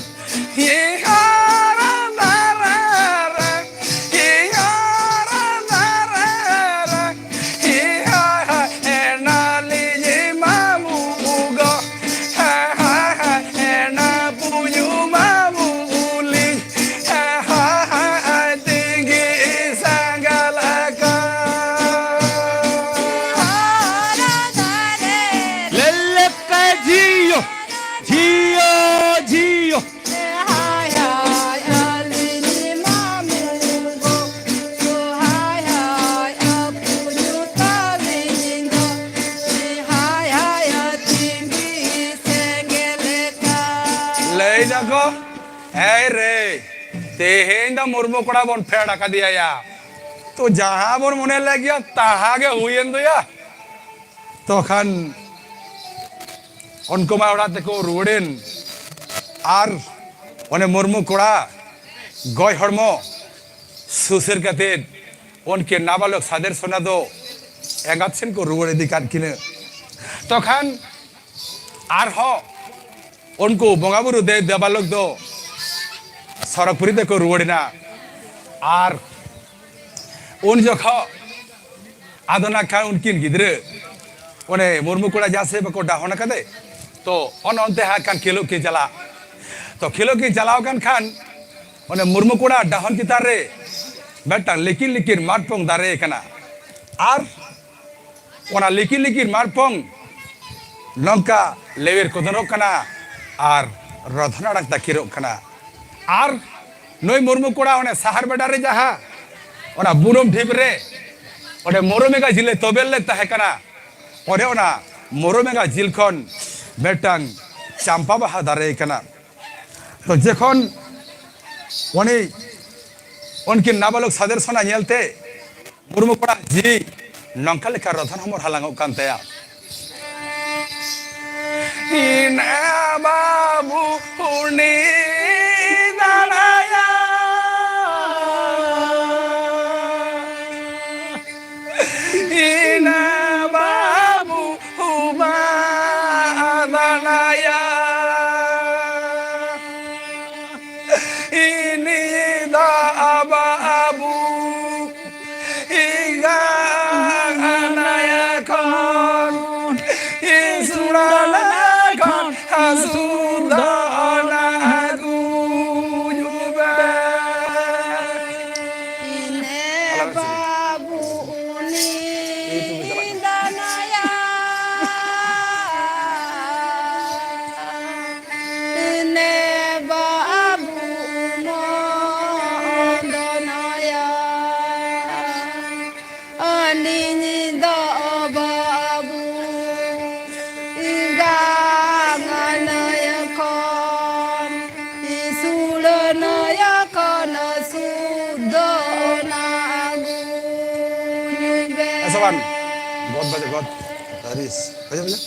ᱞᱮᱞᱮᱯ ᱠᱟᱭ ᱡᱷᱤᱭᱳ, ᱡᱷᱤᱭᱳ, ᱡᱷᱤᱭᱳ᱾ ᱞᱟᱹᱭ ᱫᱟᱠᱚ, ᱮᱭ ᱨᱮ, ᱛᱮᱦᱮᱧ ᱫᱚ ᱢᱩᱨᱢᱩ ᱠᱚᱲᱟ ᱵᱚᱱ ᱯᱷᱮᱰ ᱟᱠᱟᱫᱮᱭᱟ ᱭᱟ᱾ ᱛᱚ ᱡᱟᱦᱟᱸ ᱵᱚᱱ ᱢᱚᱱᱮ ᱞᱮᱫ ᱜᱮᱭᱟ, ᱛᱟᱦᱟ ᱜᱮ ᱦᱩᱭᱮᱱ ᱫᱚᱭᱟ᱾ ᱛᱚᱠᱷᱟᱱ ᱩᱱᱠᱩ ᱢᱟ ᱚᱲᱟᱜ ᱛᱮᱠᱚ ᱨᱩᱣᱟᱹᱲᱮᱱ, ᱟᱨ ᱚᱱᱮ ᱢᱩᱨᱢᱩ ᱠᱚᱲᱟ ᱜᱚᱡ ᱦᱚᱲᱢᱚ ᱥᱩᱥᱟᱹᱨ ᱠᱟᱛᱮᱫ ᱩᱱᱠᱤᱱ ᱱᱟᱵᱟᱞᱚᱠ ᱥᱟᱫᱮᱨ ᱥᱚᱱᱟ ᱫᱚ ᱮᱸᱜᱟᱛ ᱥᱮᱱ ᱠᱚ ᱨᱩᱣᱟᱹᱲ ᱤᱫᱤ ᱠᱟᱫ ᱠᱤᱱᱟᱹ᱾ ᱛᱚᱠᱷᱟᱱ ᱟᱨᱦᱚᱸ ᱩᱱᱠᱩ ᱵᱚᱸᱜᱟ ᱵᱩᱨᱩ ᱫᱮᱵ ᱫᱮᱵᱟᱞᱚᱠ ᱫᱚ ᱥᱚᱨᱚᱜᱽᱯᱩᱨᱤ ᱛᱮᱠᱚ ᱨᱩᱣᱟᱹᱲ ᱮᱱᱟ᱾ ᱟᱨ ᱩᱱ ᱡᱚᱠᱷᱚᱱ ᱟᱫᱚ ᱱᱟᱜ ᱠᱷᱟᱱ ᱩᱱᱠᱤᱱ ᱜᱤᱫᱽᱨᱟᱹ ᱚᱱᱮ ᱢᱩᱨᱢᱩ ᱠᱚᱲᱟ ᱡᱟᱦᱟᱸ ᱥᱮᱫ ᱵᱟᱠᱚ ᱰᱟᱦᱚᱱ ᱟᱠᱟᱫᱮ, ᱛᱚ ᱚᱱ ᱚᱱᱛᱮ ᱦᱟᱸᱜ ᱠᱷᱟᱱ ᱠᱷᱮᱞᱳᱜ ᱠᱤᱱ ᱪᱟᱞᱟᱜ᱾ ᱛᱚ ᱠᱷᱮᱞᱳᱜ ᱠᱤᱱ ᱪᱟᱞᱟᱣ ᱟᱠᱟᱱ ᱠᱷᱟᱱ ᱚᱱᱮ ᱢᱩᱨᱢᱩ ᱠᱚᱲᱟ ᱰᱟᱦᱚᱱ ᱪᱮᱛᱟᱱ ᱨᱮ ᱢᱤᱫᱴᱟᱝ ᱞᱤᱠᱤᱨ ᱞᱤᱠᱤᱨ ᱢᱟᱛᱯᱚᱝ ᱫᱟᱨᱮ ᱠᱟᱱᱟ᱾ ᱟᱨ ᱚᱱᱟ ᱞᱤᱠᱤᱨ ᱞᱤᱠᱤᱨ ᱢᱟᱛᱯᱚᱝ ᱱᱚᱝᱠᱟ ᱞᱮᱣᱮᱨ ᱠᱚᱫᱚᱱᱚᱜ ᱠᱟᱱᱟ ᱟᱨ ᱨᱚᱫᱷᱚᱱ ᱟᱲᱟᱝ ᱛᱟᱹᱠᱤᱨᱚᱜ ᱠᱟᱱᱟ᱾ ᱟᱨ ᱱᱩᱭ ᱢᱩᱨᱢᱩ ᱠᱚᱲᱟ ᱚᱱᱮ ᱥᱟᱦᱟᱨ ᱵᱮᱰᱟ ᱨᱮ ᱡᱟᱦᱟᱸ ᱚᱱᱟ ᱵᱩᱱᱩᱢ ᱰᱷᱤᱯ ᱨᱮ ᱚᱸᱰᱮ ᱢᱩᱨᱩᱢ ᱮᱸᱜᱟ ᱡᱤᱞᱮ ᱛᱚᱵᱮᱞ ᱞᱮᱫ ᱛᱟᱦᱮᱸ ᱠᱟᱱᱟ, ᱚᱸᱰᱮ ᱚᱱᱟ ᱢᱩᱨᱩᱢ ᱮᱸᱜᱟ ᱡᱤᱞ ᱠᱷᱚᱱ ᱢᱤᱫᱴᱟᱝ ᱪᱟᱢᱯᱟ ᱵᱟᱦᱟ ᱫᱟᱨᱮ ᱠᱟᱱᱟ᱾ ᱛᱚ ᱡᱚᱠᱷᱚᱱ ᱩᱱᱤ ᱩᱱᱠᱤᱱ ᱱᱟᱵᱟᱞᱚᱠ ᱥᱟᱫᱮᱨ ᱥᱚᱱᱟ ᱧᱮᱞᱛᱮ ᱢᱩᱨᱢᱩ ᱠᱚᱲᱟ ᱡᱤᱣᱤ ᱱᱚᱝᱠᱟ ᱞᱮᱠᱟ ᱨᱚᱫᱷᱚᱱ ᱦᱚᱢᱚᱨ ᱦᱟᱞᱟᱝᱚᱜ ᱠᱟᱱ ᱛᱟᱭᱟ᱾ ᱤᱱᱟᱹ ᱵᱟᱹᱵᱩ ᱩᱱᱤ ᱫᱟᱬᱟᱭᱟ, ᱤᱱᱟᱹ ᱵᱟᱹᱵᱩ ᱩᱢᱟ ᱫᱟᱬᱟᱭᱟ᱾ ᱤᱱᱤ ᱫᱚ ᱟᱵᱟ ᱟᱵᱩ ᱤᱜᱟ ᱟᱱᱟᱭᱟ ᱠᱷᱚᱱ ᱤᱥᱩᱲᱟᱱᱟ ᱠᱷᱚᱱ ᱦᱟᱥᱩ ᱫᱚ ᱚᱱᱟ ᱟᱹᱜᱩ ᱡᱩᱵᱮ᱾ ᱤᱱᱮ ᱵᱟᱵᱩ ᱩᱱᱤ ᱫᱟᱱᱟᱭᱟ᱾ ᱤᱱᱮ ᱵᱟᱵᱩ ᱩᱢᱚᱫᱚᱱᱟᱭᱟ᱾ ᱟᱹᱱᱤᱧ ᱫᱚ ᱵᱟᱵᱩ ᱤᱜᱟᱝ ᱟᱱᱟᱭ ᱠᱷᱚᱱ ᱤᱥᱩᱲᱟᱱᱟᱭᱟ ᱠᱷᱚᱱ ᱥᱩᱫᱚᱱᱟ ᱟᱹᱜᱩ ᱧᱩᱭ ᱵᱮ᱾ ᱮ ᱥᱚᱵᱟᱱ, ᱜᱚᱫ ᱵᱟᱡᱮ, ᱜᱚᱫ᱾ ᱛᱟᱨᱤᱥ᱾ ᱵᱟᱡᱮ, ᱵᱟᱡᱮ᱾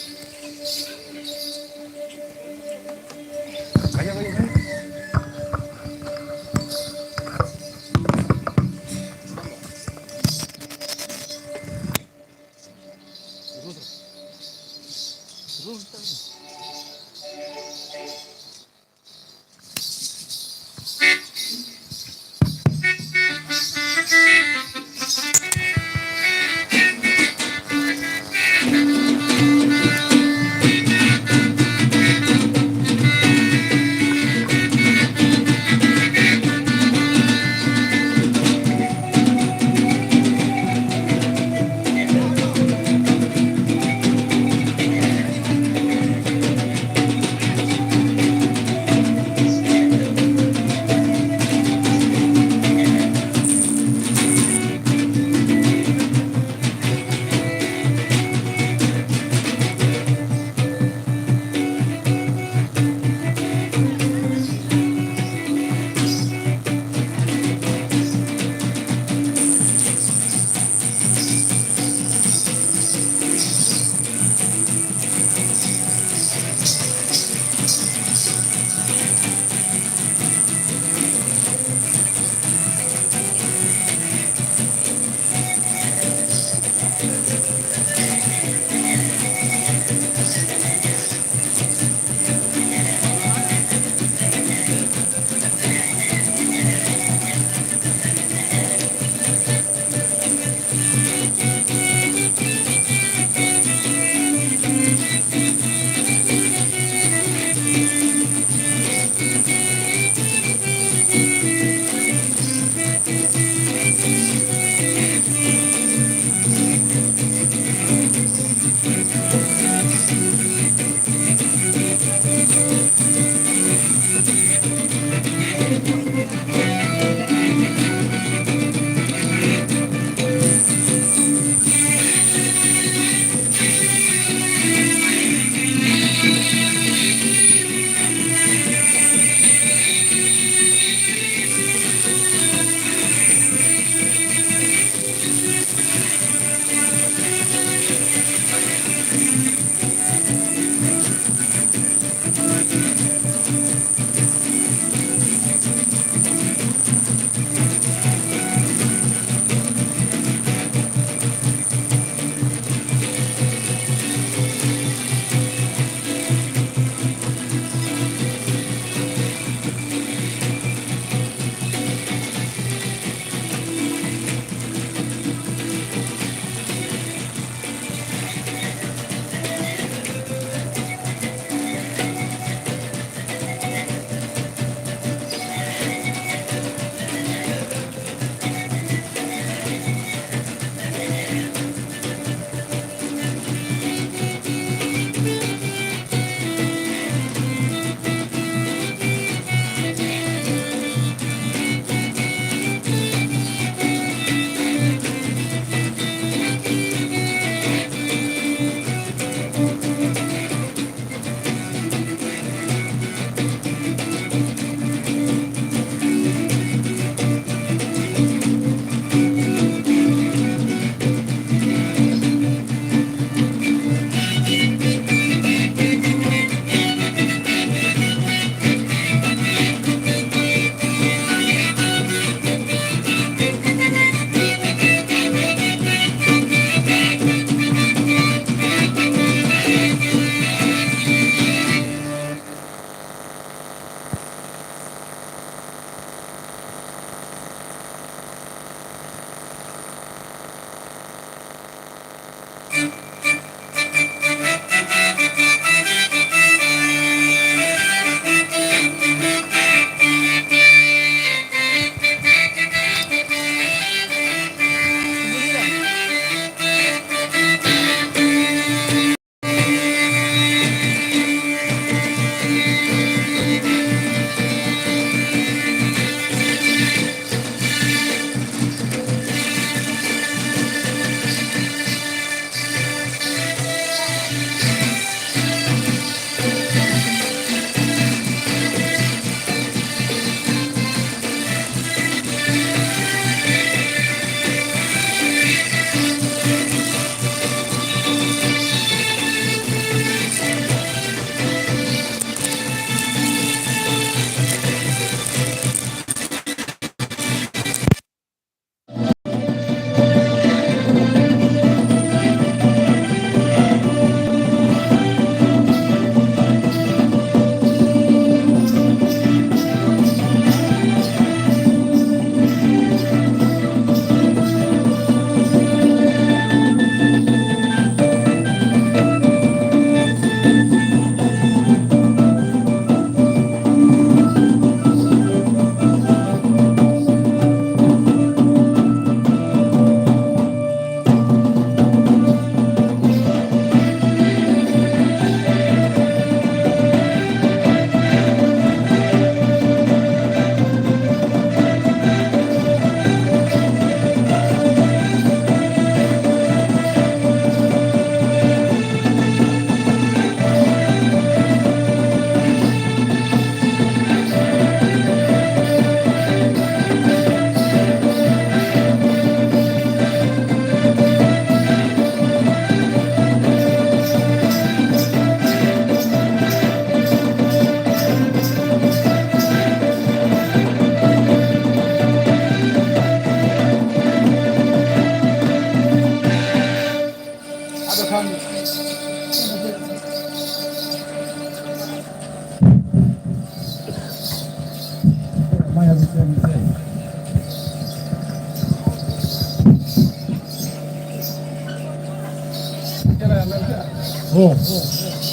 ᱚ,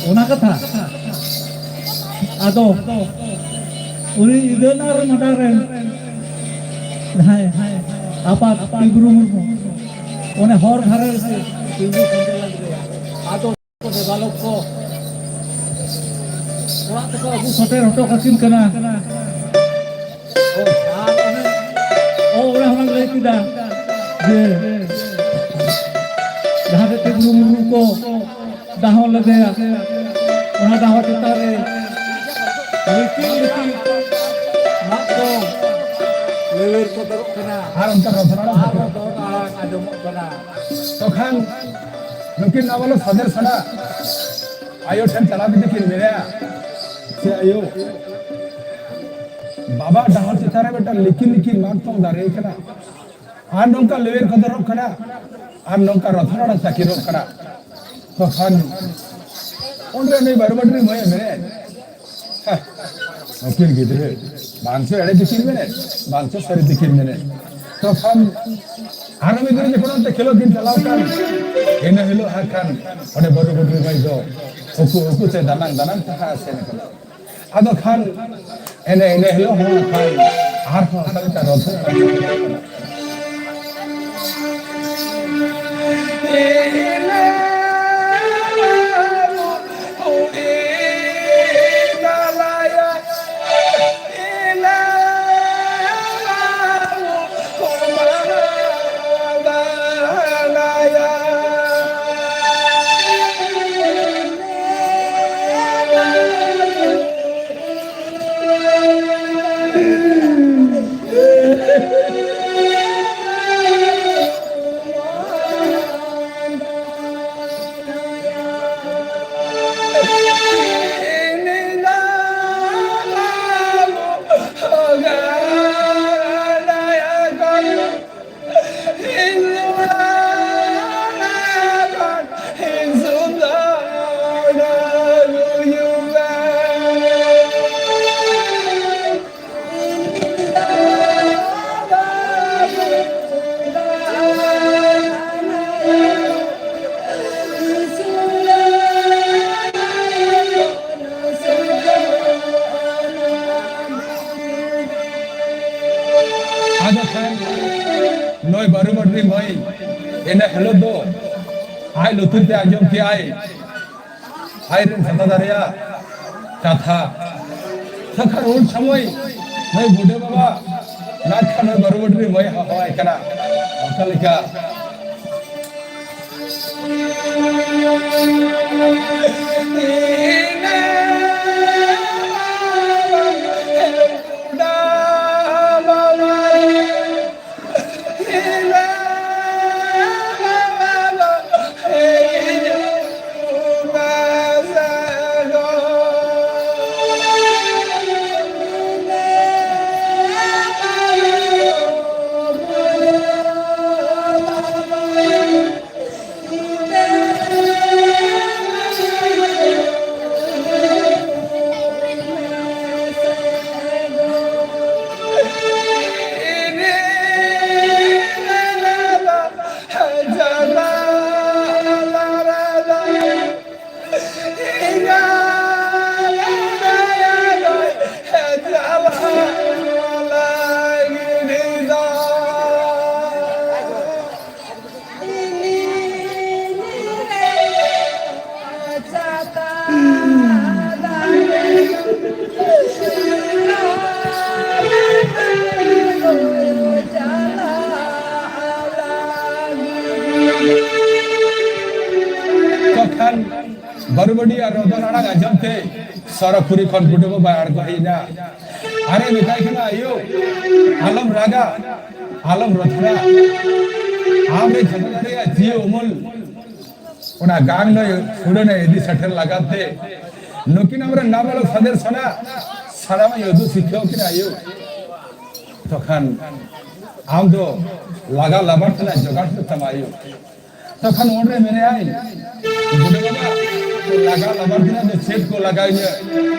ᱚᱱᱟ ᱠᱟᱛᱷᱟ᱾ ᱟᱫᱚ ᱩᱱᱤ ᱤᱫᱟᱹᱱ ᱟᱨ ᱢᱟᱰᱟ ᱨᱮᱱ ᱡᱟᱦᱟᱸᱭ ᱟᱯᱟᱛ ᱴᱤᱵᱨᱩ ᱢᱩᱨᱢᱩ, ᱚᱱᱮ ᱦᱚᱨ ᱫᱷᱟᱨᱮ ᱨᱮ ᱛᱤᱸᱜᱩ ᱠᱮᱴᱮᱡ ᱞᱮᱱ ᱜᱮᱭᱟ᱾ ᱟᱫᱚ ᱫᱮᱵᱟᱞᱳᱠ ᱠᱚ ᱚᱲᱟᱜ ᱛᱮᱠᱚ ᱟᱹᱜᱩ ᱥᱮᱴᱮᱨ ᱦᱚᱴᱚ ᱠᱟᱹᱠᱤᱱ ᱠᱟᱱᱟ᱾ ᱚ, ᱚᱱᱟ ᱦᱚᱸᱞᱟᱝ ᱞᱟᱹᱭ ᱠᱮᱫᱟ ᱡᱮ ᱡᱟᱦᱟᱸ ᱛᱮ ᱴᱤᱵᱨᱩ ᱢᱩᱨᱢᱩ ᱠᱚ ᱫᱟᱦᱚ ᱞᱮᱫᱮᱭᱟ, ᱚᱱᱟ ᱫᱟᱦᱚ ᱪᱮᱛᱟᱱ ᱨᱮ ᱞᱤᱠᱤᱨ ᱞᱤᱠᱤᱨ ᱢᱟᱜ ᱠᱚ ᱞᱮᱣᱮᱨ ᱠᱚ ᱫᱚᱨᱚᱜ ᱠᱟᱱᱟ᱾ ᱟᱨ ᱚᱱᱠᱟ ᱨᱚᱲ ᱟᱨ ᱫᱚᱱ ᱟᱲᱟᱝ ᱟᱸᱡᱚᱢᱚᱜ ᱠᱟᱱᱟ᱾ ᱛᱚᱠᱷᱟᱱ ᱱᱩᱠᱤᱱ ᱱᱟᱵᱟᱞᱚᱠ ᱥᱟᱫᱮᱨ ᱥᱟᱞᱟ ᱟᱭᱳ ᱴᱷᱮᱱ ᱪᱟᱞᱟᱣ ᱠᱟᱛᱮ ᱠᱤᱱ ᱢᱮᱱᱟ, ᱥᱮ ᱟᱭᱳ, ᱵᱟᱵᱟ ᱰᱟᱦᱟᱨ ᱪᱮᱛᱟᱱ ᱨᱮ ᱢᱤᱫᱴᱟᱝ ᱞᱤᱠᱤ ᱞᱤᱠᱤ ᱢᱟᱜ ᱛᱚᱞ ᱫᱟᱨᱮ ᱠᱟᱱᱟ, ᱟᱨ ᱱᱚᱝᱠᱟ ᱞᱮᱣᱮᱨ ᱠᱚᱫᱚᱨᱚᱜ ᱠᱟᱱᱟ, ᱟᱨ ᱱᱚᱝᱠᱟ ᱨᱚᱛᱷᱚᱱ ᱟᱲᱟᱝ ᱛᱟᱹᱠᱤᱨᱚᱜ ᱠᱟᱱᱟ᱾ ᱛᱚᱠᱷᱟᱱ ᱚᱸᱰᱮ ᱱᱩᱭ ᱵᱟᱨᱚ ᱵᱟᱴᱨᱤ ᱢᱟᱹᱭ ᱢᱮᱱᱮᱫ, ᱦᱮᱸ, ᱱᱩᱠᱤᱱ ᱜᱤᱫᱽᱨᱟᱹ ᱵᱟᱝ ᱪᱚ ᱮᱲᱮ ᱛᱮᱠᱤᱱ ᱢᱮᱱᱮᱫ, ᱵᱟᱝ ᱪᱚ ᱥᱟᱹᱨᱤ ᱛᱮᱠᱤᱱ ᱢᱮᱱᱮᱫ᱾ ᱛᱚᱠᱷᱚᱱ ᱟᱨᱚ ᱢᱤᱫ ᱫᱤᱱ ᱡᱚᱠᱷᱚᱱ ᱚᱱᱛᱮ ᱠᱷᱮᱞᱳᱜ ᱠᱤᱱ ᱪᱟᱞᱟᱣ ᱠᱟᱱ, ᱤᱱᱟᱹ ᱦᱤᱞᱳᱜ ᱦᱟᱸᱜ ᱠᱷᱟᱱ ᱚᱸᱰᱮ ᱵᱟᱹᱨᱩ ᱜᱩᱰᱨᱤ ᱢᱟᱹᱭ ᱫᱚ ᱩᱠᱩ ᱩᱠᱩ ᱛᱮ ᱫᱟᱱᱟᱝ ᱫᱟᱱᱟᱝ ᱛᱟᱦᱟ ᱥᱮᱱ ᱠᱟᱱᱟ᱾ ᱟᱫᱚ ᱠᱷᱟᱱ ᱮᱱᱮ ᱤᱱᱟᱹ ᱦᱤᱞᱳᱜ ᱦᱚᱸ ᱠᱷᱟᱱ ᱟᱨᱦᱚᱸ ᱚᱱᱠᱟ ᱞᱮᱠᱟ ᱨᱚᱛᱷᱚ ᱠᱟᱱᱟ᱾ ᱟᱫᱚ ᱠᱷᱟᱱ ᱱᱩᱭ ᱵᱟᱹᱨᱩ ᱵᱟᱹᱴᱨᱤ ᱢᱟᱹᱭ ᱤᱱᱟᱹ ᱦᱤᱞᱳᱜ ᱫᱚ ᱟᱡ ᱞᱩᱛᱩᱨ ᱛᱮ ᱟᱸᱡᱚᱢ ᱠᱮᱜᱼᱟᱭ ᱟᱡ ᱨᱮᱱ ᱥᱮᱛᱟ ᱫᱟᱨᱮᱭᱟᱜ ᱠᱟᱛᱷᱟ᱾ ᱛᱚᱠᱷᱚᱱ ᱩᱱ ᱥᱚᱢᱚᱭ ᱱᱩᱭ ᱵᱩᱰᱷᱟᱹ ᱵᱟᱵᱟ ᱱᱟᱛᱷ ᱠᱷᱟᱱ ᱱᱩᱭ ᱵᱟᱹᱨᱩ ᱵᱟᱹᱴᱨᱤ ᱢᱟᱹᱭ ᱦᱚᱦᱚᱣᱟᱭ ᱠᱟᱱᱟ᱾ ᱚᱱᱠᱟ ᱞᱮᱠᱟ ᱛᱚᱠᱷᱟᱱ ᱵᱟᱹᱨᱩᱵᱟᱹᱰᱤ ᱟᱨ ᱨᱚᱫᱚᱱ ᱟᱲᱟᱝ ᱟᱸᱡᱚᱢ ᱛᱮ ᱥᱚᱨᱚᱜᱽᱯᱩᱨᱤ ᱠᱷᱚᱱ ᱵᱩᱰᱷᱟᱹ ᱵᱟᱵᱟᱭ ᱟᱬᱜᱚ ᱦᱮᱡ ᱮᱱᱟ᱾ ᱟᱨᱮ ᱢᱮᱛᱟᱭ ᱠᱟᱱᱟ, "ᱟᱭᱳ, ᱟᱞᱚᱢ ᱨᱟᱜᱟ, ᱟᱞᱚᱢ ᱨᱚᱛᱷᱨᱟ᱾ ᱟᱢ ᱨᱮᱱ ᱡᱷᱟᱹᱱᱴᱤ ᱫᱟᱨᱮᱭᱟᱜ ᱡᱤᱭᱟᱹ ᱩᱢᱩᱞ ᱚᱱᱟ ᱜᱟᱝ ᱱᱟᱹᱭ ᱥᱩᱲᱟᱹ ᱱᱟᱹᱭ ᱤᱫᱤ ᱥᱮᱴᱮᱨ ᱞᱟᱜᱟᱛ ᱛᱮ ᱱᱩᱠᱤᱱ ᱟᱢᱨᱮᱱ ᱱᱟᱵᱟᱞᱚᱠ ᱥᱟᱫᱮᱨ ᱥᱟᱱᱟ ᱥᱟᱱᱟᱢᱟᱜ ᱤᱧ ᱩᱫᱩᱜ ᱥᱤᱠᱷᱟᱹᱣ ᱠᱤᱱᱟ ᱟᱭᱳ᱾ ᱛᱚᱠᱷᱟᱱ ᱟᱢ ᱫᱚ ᱞᱟᱜᱟ ᱞᱟᱵᱟᱲ ᱛᱮᱱᱟᱜ ᱡᱚᱜᱟᱲ ᱦᱩᱭᱩᱜ ᱛᱟᱢᱟ ᱟᱭᱳ᱾" ᱛᱚᱠᱷᱚᱱ ᱚᱸᱰᱮ ᱢᱮᱱᱮᱜᱼᱟᱭ, "ᱵᱩᱰᱷᱟᱹ ᱵᱟᱵᱟ, ᱞᱟᱜᱟ ᱞᱟᱵᱟᱲ ᱛᱮᱱᱟᱜ ᱫᱚ ᱪᱮᱫ ᱠᱚ ᱞᱟᱜᱟᱣ ᱤᱧᱟᱹ?"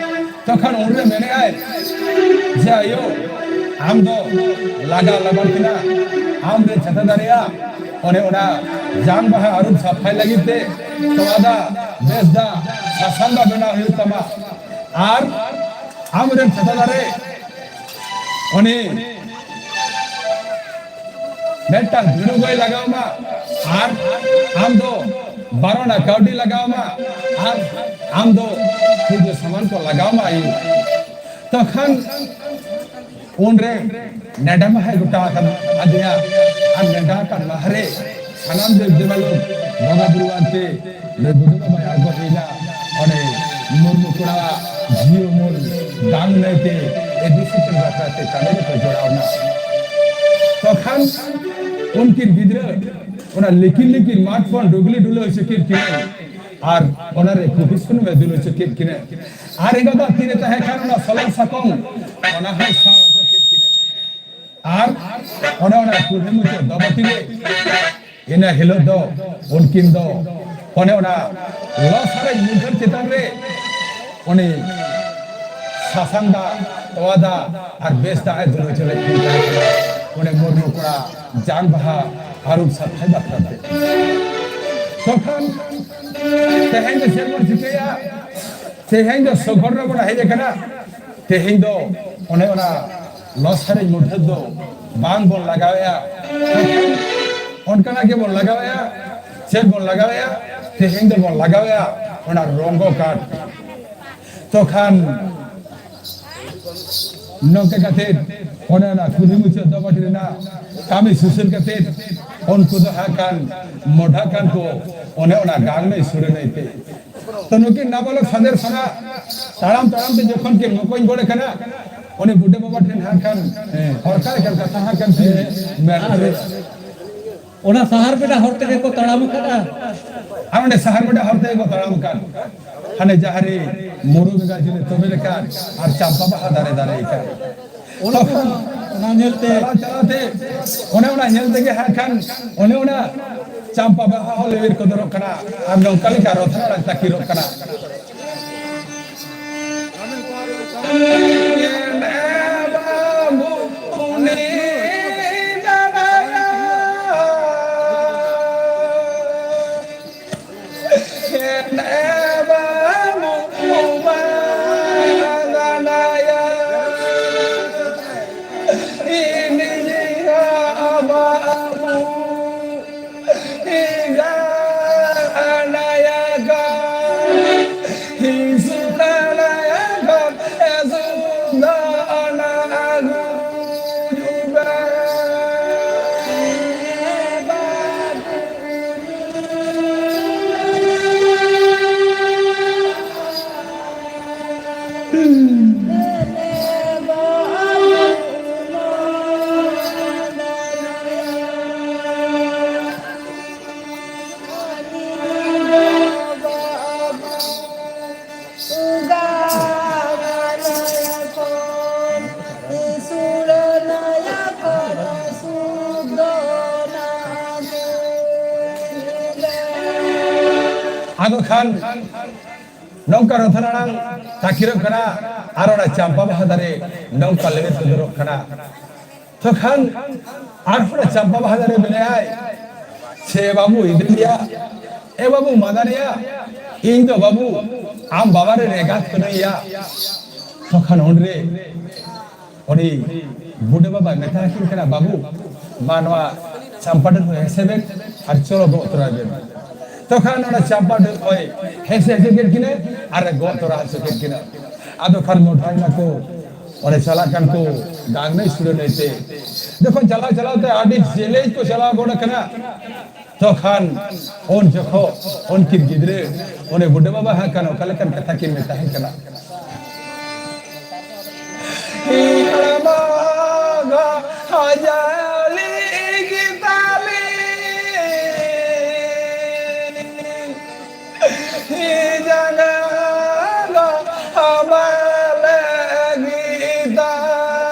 ᱛᱚᱠᱷᱚᱱ ᱩᱱᱨᱮ ᱢᱮᱱᱮᱜᱼᱟᱭ ᱡᱮ, "ᱟᱭᱳ, ᱟᱢ ᱫᱚ ᱞᱟᱜᱟ ᱞᱟᱵᱟᱲ ᱠᱟᱱᱟ, ᱟᱢ ᱨᱮ ᱪᱷᱟᱛᱟ ᱫᱟᱨᱮᱭᱟ, ᱚᱱᱮ ᱚᱱᱟ ᱡᱟᱝ ᱵᱟᱦᱟ ᱟᱹᱨᱩᱵ ᱥᱟᱯᱷᱟᱭ ᱞᱟᱹᱜᱤᱫ ᱛᱮ ᱛᱚᱣᱟ ᱫᱟᱜ, ᱵᱮᱥ ᱫᱟᱜ, ᱥᱟᱥᱟᱝ ᱫᱟᱜ ᱵᱮᱱᱟᱣ ᱦᱩᱭᱩᱜ ᱛᱟᱢᱟ᱾ ᱟᱨ ᱟᱢ ᱨᱮᱱ ᱪᱷᱟᱛᱟ ᱫᱟᱨᱮ ᱩᱱᱤ ᱢᱤᱫᱴᱟᱝ ᱫᱷᱩᱲᱩ ᱜᱚᱭ ᱞᱟᱜᱟᱣ ᱢᱟ, ᱟᱨ ᱟᱢ ᱫᱚ ᱵᱟᱨᱚᱱᱟ ᱠᱟᱹᱣᱰᱤ ᱞᱟᱜᱟᱣ ᱢᱟ, ᱟᱨ ᱟᱢ ᱫᱚ ᱯᱩᱡᱟᱹ ᱥᱟᱢᱟᱱ ᱠᱚ ᱞᱟᱜᱟᱣ ᱢᱟ ᱟᱭᱳ᱾ ᱛᱚᱠᱷᱟᱱ ᱩᱱᱨᱮ ᱱᱮᱰᱟ ᱢᱟᱦᱟᱭ ᱜᱚᱴᱟ ᱟᱠᱟᱱ ᱟᱫᱮᱭᱟ, ᱟᱨ ᱱᱮᱰᱟ ᱟᱠᱟᱱ ᱢᱟᱦᱟᱨᱮ ᱥᱟᱱᱟᱢ ᱫᱮᱵ ᱫᱮᱵᱟᱞᱳᱠ ᱵᱚᱸᱜᱟ ᱵᱩᱨᱩ ᱟᱱᱛᱮ ᱱᱩᱭ ᱵᱩᱰᱷᱤ ᱵᱟᱵᱟᱭ ᱟᱬᱜᱚ ᱦᱮᱡ ᱮᱱᱟ᱾ ᱚᱸᱰᱮ ᱢᱩᱨᱢᱩ ᱠᱚᱲᱟᱣᱟᱜ ᱡᱤᱣᱤ ᱩᱢᱩᱞ ᱫᱟᱱ ᱱᱟᱹᱭᱛᱮ ᱮ ᱵᱤ ᱥᱤ ᱴᱤ ᱵᱟᱠᱷᱨᱟ ᱛᱮ ᱠᱟᱹᱢᱤ ᱨᱮᱠᱚ ᱡᱚᱲᱟᱣ ᱮᱱᱟ᱾ ᱛᱚᱠᱷᱟᱱ ᱩᱱᱠᱤᱱ ᱜᱤᱫᱽᱨᱟᱹ ᱚᱱᱟ ᱞᱤᱠᱤᱱ ᱞᱤᱠᱤᱱ ᱢᱟᱴᱷ ᱠᱷᱚᱱ ᱰᱩᱜᱽᱞᱤ ᱰᱩᱞᱟᱹ ᱦᱚᱪᱚ ᱠᱮᱫ ᱠᱤᱱᱟᱹ, ᱟᱨ ᱚᱱᱟᱨᱮ ᱠᱩᱴᱤ ᱥᱩᱱᱩᱢᱮ ᱫᱩᱞ ᱦᱚᱪᱚ ᱠᱮᱫ ᱠᱤᱱᱟᱹ᱾ ᱟᱨ ᱮᱸᱜᱟᱛᱟᱜ ᱛᱤᱨᱮ ᱛᱟᱦᱮᱸ ᱠᱟᱱ ᱚᱱᱟ ᱥᱚᱞᱚᱝ ᱥᱟᱠᱚᱢ, ᱚᱱᱟ ᱦᱚᱸᱭ ᱥᱟᱵ ᱦᱚᱪᱚ ᱠᱮᱫ ᱠᱤᱱᱟᱹ᱾ ᱟᱨ ᱚᱱᱮ ᱚᱱᱟ ᱠᱩᱞᱦᱤ ᱢᱩᱪᱟᱹᱫ ᱫᱚᱵᱚᱛᱤ ᱨᱮ ᱤᱱᱟᱹ ᱦᱤᱞᱳᱜ ᱫᱚ ᱩᱱᱠᱤᱱ ᱫᱚ ᱚᱱᱮ ᱚᱱᱟ ᱞᱚ ᱥᱟᱨᱮᱡ ᱢᱩᱴᱷᱟᱹᱱ ᱪᱮᱛᱟᱱ ᱨᱮ ᱩᱱᱤ ᱥᱟᱥᱟᱝ ᱫᱟᱜ, ᱛᱚᱣᱟ ᱫᱟᱜ ᱟᱨ ᱵᱮᱥ ᱫᱟᱜ ᱮ ᱫᱩᱞ ᱦᱚᱪᱚ ᱞᱮᱫ ᱠᱤᱱ ᱛᱟᱦᱮᱸ ᱠᱟᱱᱟ᱾ ᱩᱱᱤ ᱢᱩᱨᱢᱩ ᱠᱚᱲᱟ ᱡᱟᱝ ᱵᱟᱦᱟ ᱟᱹᱨᱩᱵ ᱥᱟᱯᱷᱟᱭ ᱵᱟᱠᱷᱨᱟ ᱛᱮ᱾ ᱛᱚᱠᱷᱚᱱ ᱛᱮᱦᱮᱧ ᱫᱚ ᱪᱮᱫ ᱵᱚᱱ ᱪᱤᱠᱟᱹᱭᱟ? ᱛᱮᱦᱮᱧ ᱫᱚ ᱥᱚᱜᱚᱲ ᱨᱮᱵᱚᱱ ᱦᱮᱡ ᱟᱠᱟᱱᱟ᱾ ᱛᱮᱦᱮᱧ ᱫᱚ ᱚᱱᱮ ᱚᱱᱟ ᱞᱚ ᱥᱟᱨᱮᱡ ᱢᱩᱴᱷᱟᱹᱱ ᱫᱚ ᱵᱟᱝ ᱵᱚᱱ ᱞᱟᱜᱟᱣᱮᱜᱼᱟ, ᱚᱱᱠᱟᱱᱟᱜ ᱜᱮᱵᱚᱱ ᱞᱟᱜᱟᱣᱮᱜᱼᱟ᱾ ᱪᱮᱫ ᱵᱚᱱ ᱞᱟᱜᱟᱣᱮᱜᱼᱟ? ᱛᱮᱦᱮᱧ ᱫᱚᱵᱚᱱ ᱞᱟᱜᱟᱣᱮᱜᱼᱟ ᱚᱱᱟ ᱨᱚᱝᱜᱚ ᱠᱟᱴ᱾ ᱛᱚᱠᱷᱟᱱ ᱱᱚᱝᱠᱟ ᱠᱟᱛᱮ ᱚᱱᱮ ᱚᱱᱟ ᱠᱩᱞᱦᱤ ᱢᱩᱪᱟᱹᱫ ᱫᱚᱵᱚᱴ ᱨᱮᱱᱟᱜ ᱠᱟᱹᱢᱤ ᱥᱩᱥᱟᱹᱨ ᱠᱟᱛᱮ ᱩᱱᱠᱩ ᱫᱚ ᱦᱟᱸᱜ ᱠᱷᱟᱱ ᱢᱚᱰᱷᱟ ᱠᱟᱱ ᱠᱚ ᱚᱱᱮ ᱚᱱᱟ ᱜᱟᱝ ᱱᱟᱹᱭ ᱥᱩᱨ ᱱᱟᱹᱭ ᱛᱮ᱾ ᱛᱚ ᱱᱩᱠᱤᱱ ᱱᱟᱵᱟᱞᱚᱠ ᱥᱟᱸᱫᱮᱨ ᱥᱚᱱᱟ ᱛᱟᱲᱟᱢ ᱛᱟᱲᱟᱢ ᱛᱮ ᱡᱚᱠᱷᱚᱱ ᱠᱤᱱ ᱢᱚᱠᱚᱧ ᱜᱚᱫ ᱟᱠᱟᱱᱟ, ᱩᱱᱤ ᱵᱩᱰᱷᱟᱹ ᱵᱟᱵᱟ ᱴᱷᱮᱱ ᱦᱟᱸᱜ ᱠᱷᱟᱱ ᱦᱮᱸ᱾ ᱦᱚᱨᱠᱟ ᱞᱮᱠᱟᱱ ᱠᱟᱛᱷᱟ ᱦᱟᱸᱜ ᱠᱷᱟᱱ ᱠᱤᱱ ᱢᱮᱱ ᱟᱨ ᱦᱚᱪᱚᱭᱟ᱾ ᱚᱱᱟ ᱥᱟᱦᱟᱨ ᱵᱮᱰᱟ ᱦᱚᱨ ᱛᱮᱜᱮ ᱠᱚ ᱛᱟᱲᱟᱢ ᱟᱠᱟᱫᱼᱟ᱾ ᱟᱨ ᱚᱸᱰᱮ ᱥᱟᱦᱟᱨ ᱵᱮᱰᱟ ᱦᱚᱨ ᱛᱮᱜᱮ ᱠᱚ ᱛᱟᱲᱟᱢ ᱟᱠᱟᱫ, ᱦᱟᱱᱮ ᱡᱟᱦᱟᱸ ᱨᱮ ᱢᱩᱨᱩ ᱵᱮᱸᱜᱟ ᱡᱤᱞᱮ ᱛᱚᱵᱮ ᱞᱮᱠᱟᱱ ᱟᱨ ᱪᱟᱢᱯᱟ ᱵᱟᱦᱟ ᱫᱟᱨᱮ ᱫᱟᱨᱮ ᱟᱠᱟᱱ᱾ ᱚᱱᱟ ᱠᱚ, ᱚᱱᱟ ᱧᱮᱞ ᱛᱮ ᱪᱟᱞᱟᱣ ᱪᱟᱞᱟᱣ ᱛᱮ ᱚᱱᱮ ᱚᱱᱟ ᱧᱮᱞ ᱛᱮᱜᱮ ᱦᱟᱸᱜ ᱠᱷᱟᱱ ᱚᱱᱮ ᱚᱱᱟ ᱪᱟᱢᱯᱟ ᱵᱟᱦᱟ ᱦᱚᱸ ᱞᱮᱣᱮᱨ ᱠᱚᱫᱚᱨᱚᱜ ᱠᱟᱱᱟ ᱟᱨ ᱱᱚᱝᱠᱟ ᱞᱮᱠᱟ ᱨᱚᱛᱷ ᱨᱟᱲᱟᱝ ᱛᱟᱹᱠᱤᱨᱚᱜ ᱠᱟᱱᱟ᱾ ᱟᱫᱚ ᱠᱷᱟᱱ ᱱᱚᱝᱠᱟ ᱨᱚᱛᱷᱚᱱ ᱟᱲᱟᱝ ᱛᱟᱹᱠᱤᱨᱚᱜ ᱠᱟᱱᱟ, ᱟᱨ ᱚᱱᱟ ᱪᱟᱢᱯᱟ ᱵᱟᱦᱟ ᱫᱟᱨᱮ ᱱᱚᱝᱠᱟ ᱞᱮᱵᱮᱫ ᱥᱚᱫᱚᱨᱚᱜ ᱠᱟᱱᱟ᱾ ᱛᱚᱠᱷᱟᱱ ᱟᱨᱦᱚᱸ ᱚᱱᱟ ᱪᱟᱢᱯᱟ ᱵᱟᱦᱟ ᱫᱟᱨᱮ ᱢᱮᱱᱟᱭᱟᱭ, ᱥᱮ ᱵᱟᱹᱵᱩ ᱤᱫᱤᱭᱟ, ᱮ ᱵᱟᱹᱵᱩ ᱢᱟᱫᱟᱱᱤᱭᱟ, ᱤᱧ ᱫᱚ ᱵᱟᱹᱵᱩ ᱟᱢ ᱵᱟᱵᱟ ᱨᱮᱱ ᱮᱸᱜᱟᱛ ᱠᱟᱹᱱᱟᱹᱧᱭᱟ᱾ ᱛᱚᱠᱷᱟᱱ ᱩᱱᱨᱮ ᱩᱱᱤ ᱵᱩᱰᱷᱟᱹ ᱵᱟᱵᱟᱭ ᱢᱮᱛᱟ ᱠᱤᱱ ᱠᱟᱱᱟ, "ᱵᱟᱹᱵᱩ, ᱢᱟ ᱱᱚᱣᱟ ᱪᱟᱢᱯᱟ ᱰᱟᱹᱨ ᱦᱚᱸ ᱦᱮᱸᱥᱮ ᱵᱮᱱ ᱟᱨ ᱪᱚᱞᱚ ᱜᱚᱜ ᱛᱚᱨᱟᱭ ᱵᱮᱱ᱾" ᱛᱚᱠᱷᱟᱱ ᱚᱱᱟ ᱪᱟᱢᱯᱟ ᱰᱟᱹᱨ ᱦᱚᱸᱭ ᱦᱮᱸᱥᱮ ᱦᱮᱸᱥᱮ ᱠᱮᱫ ᱠᱤᱱᱟᱹ ᱟᱨ ᱮ ᱜᱚᱜ ᱛᱚᱨᱟ ᱦᱚᱪᱚ ᱠᱮᱫ ᱠᱤᱱᱟᱹ᱾ ᱟᱫᱚ ᱠᱷᱟᱱ ᱢᱚᱴᱟᱭ ᱱᱟᱠᱚ, ᱚᱸᱰᱮ ᱪᱟᱞᱟᱜ ᱠᱟᱱ ᱠᱚ ᱜᱟᱝ ᱱᱟᱹᱭ ᱥᱩᱲᱟᱹ ᱱᱟᱹᱭ ᱛᱮ᱾ ᱡᱚᱠᱷᱚᱱ ᱪᱟᱞᱟᱣ ᱪᱟᱞᱟᱣ ᱛᱮ ᱟᱹᱰᱤ ᱡᱮᱞᱮᱧ ᱠᱚ ᱪᱟᱞᱟᱣ ᱜᱚᱫ ᱟᱠᱟᱱᱟ, ᱛᱚᱠᱷᱟᱱ ᱩᱱ ᱡᱚᱠᱷᱚᱱ ᱩᱱᱠᱤᱱ ᱜᱤᱫᱽᱨᱟᱹ ᱩᱱᱤ ᱵᱩᱰᱷᱟᱹ ᱵᱟᱵᱟ ᱦᱟᱸᱜ ᱠᱷᱟᱱ ᱚᱠᱟ ᱞᱮᱠᱟᱱ ᱠᱟᱛᱷᱟ ᱠᱤᱱ ᱢᱮᱛᱟᱭ ᱠᱟᱱᱟ᱾ ᱦᱟᱲᱟᱢ ᱜᱚ ᱦᱟᱡᱟᱞᱤ ᱜᱮᱛᱟᱞᱤᱧ᱾ ᱡᱟᱸᱜᱟ ᱫᱚ ᱦᱟᱢᱟᱞ ᱜᱮᱛᱟᱞᱤᱧ᱾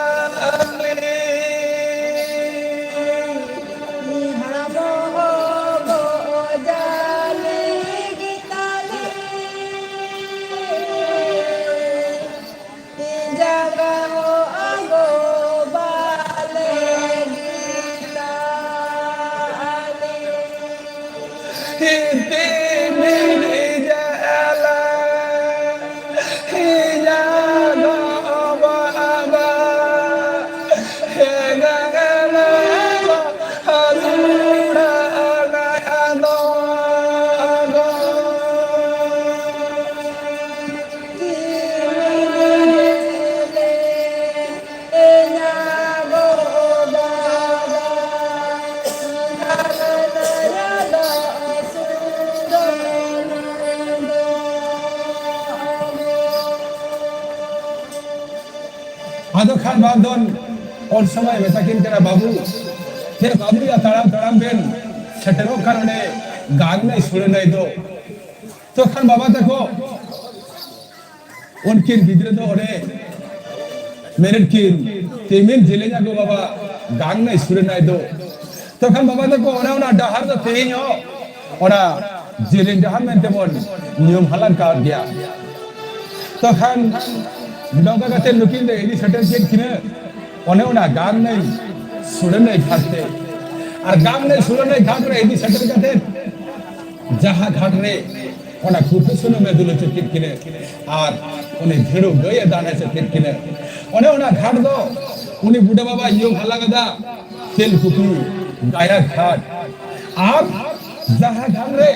ᱦᱟᱲᱟᱢ ᱦᱚᱸ ᱜᱚᱡᱟᱞᱤ ᱜᱮᱛᱟᱞᱤᱧ᱾ ᱡᱟᱸᱜᱟ ᱦᱚᱸ ᱜᱚᱵᱟᱞ ᱜᱮᱛᱟᱞᱤᱧ᱾ ᱟᱫᱚ ᱠᱷᱟᱱ ᱵᱟᱝ ᱫᱚ ᱩᱱ ᱥᱚᱢᱚᱭ ᱢᱮᱛᱟ ᱠᱤᱱ ᱠᱟᱱᱟ, "ᱵᱟᱹᱵᱩ, ᱪᱮᱫ ᱵᱟᱹᱵᱩ ᱭᱟ, ᱛᱟᱲᱟᱢ ᱛᱟᱲᱟᱢ ᱵᱮᱱ ᱥᱮᱴᱮᱨᱚᱜ ᱠᱟᱱ ᱚᱸᱰᱮ ᱜᱟᱝ ᱱᱟᱹᱭ ᱥᱩᱲᱟᱹ ᱱᱟᱹᱭ ᱫᱚ?" ᱛᱚᱠᱷᱟᱱ ᱵᱟᱵᱟ ᱛᱟᱠᱚ ᱩᱱᱠᱤᱱ ᱜᱤᱫᱽᱨᱟᱹ ᱫᱚ ᱚᱸᱰᱮ ᱢᱮᱱᱮᱫ ᱠᱤᱱ, "ᱛᱤᱢᱤᱱ ᱡᱮᱞᱮᱧᱟ ᱜᱚ ᱵᱟᱵᱟ, ᱜᱟᱝ ᱱᱟᱹᱭ ᱥᱩᱲᱟᱹ ᱱᱟᱹᱭ ᱫᱚ?" ᱛᱚᱠᱷᱟᱱ ᱵᱟᱵᱟ ᱛᱟᱠᱚ ᱚᱱᱟ, ᱚᱱᱟ ᱰᱟᱦᱟᱨ ᱫᱚ ᱛᱮᱦᱮᱧ ᱦᱚᱸ ᱚᱱᱟ ᱡᱮᱞᱮᱧ ᱰᱟᱦᱟᱨ ᱢᱮᱱᱛᱮ ᱵᱚᱱ ᱧᱩᱢ ᱦᱟᱞᱟᱝ ᱠᱟᱣᱫ ᱜᱮᱭᱟ᱾ ᱛᱚᱠᱷᱟᱱ ᱱᱚᱝᱠᱟ ᱠᱟᱛᱮ ᱱᱩᱠᱤᱱ ᱫᱚ ᱤᱫᱤ ᱥᱮᱴᱮᱨ ᱠᱮᱫ ᱠᱤᱱᱟᱹ ᱚᱱᱮ ᱚᱱᱟ ᱜᱟᱝ ᱱᱟᱹᱭ ᱥᱩᱲᱟᱹ ᱱᱟᱹᱭ ᱜᱷᱟᱴ ᱛᱮ᱾ ᱟᱨ ᱜᱟᱝ ᱱᱟᱹᱭ ᱥᱩᱲᱟᱹ ᱱᱟᱹᱭ ᱜᱷᱟᱴ ᱨᱮ ᱤᱫᱤ ᱥᱮᱴᱮᱨ ᱠᱟᱛᱮ ᱡᱟᱦᱟᱸ ᱜᱷᱟᱴ ᱨᱮ ᱚᱱᱟ ᱠᱩᱯᱤ ᱥᱩᱱᱩᱢ ᱮ ᱫᱩᱞ ᱦᱚᱪᱚ ᱠᱮᱫ ᱠᱤᱱᱟᱹ ᱟᱨ ᱩᱱᱤ ᱫᱷᱤᱲᱩ ᱜᱟᱹᱭ ᱮ ᱫᱟᱱ ᱦᱚᱪᱚ ᱠᱮᱫ ᱠᱤᱱᱟᱹ, ᱚᱱᱮ ᱚᱱᱟ ᱜᱷᱟᱴ ᱫᱚ ᱩᱱᱤ ᱵᱩᱰᱷᱟᱹ ᱵᱟᱵᱟᱭ ᱧᱩᱢ ᱦᱟᱞᱟᱝ ᱮᱫᱟ ᱛᱮᱞᱠᱩᱯᱤ ᱜᱟᱭᱟ ᱜᱷᱟᱴ᱾ ᱟᱨ ᱡᱟᱦᱟᱸ ᱜᱷᱟᱴ ᱨᱮ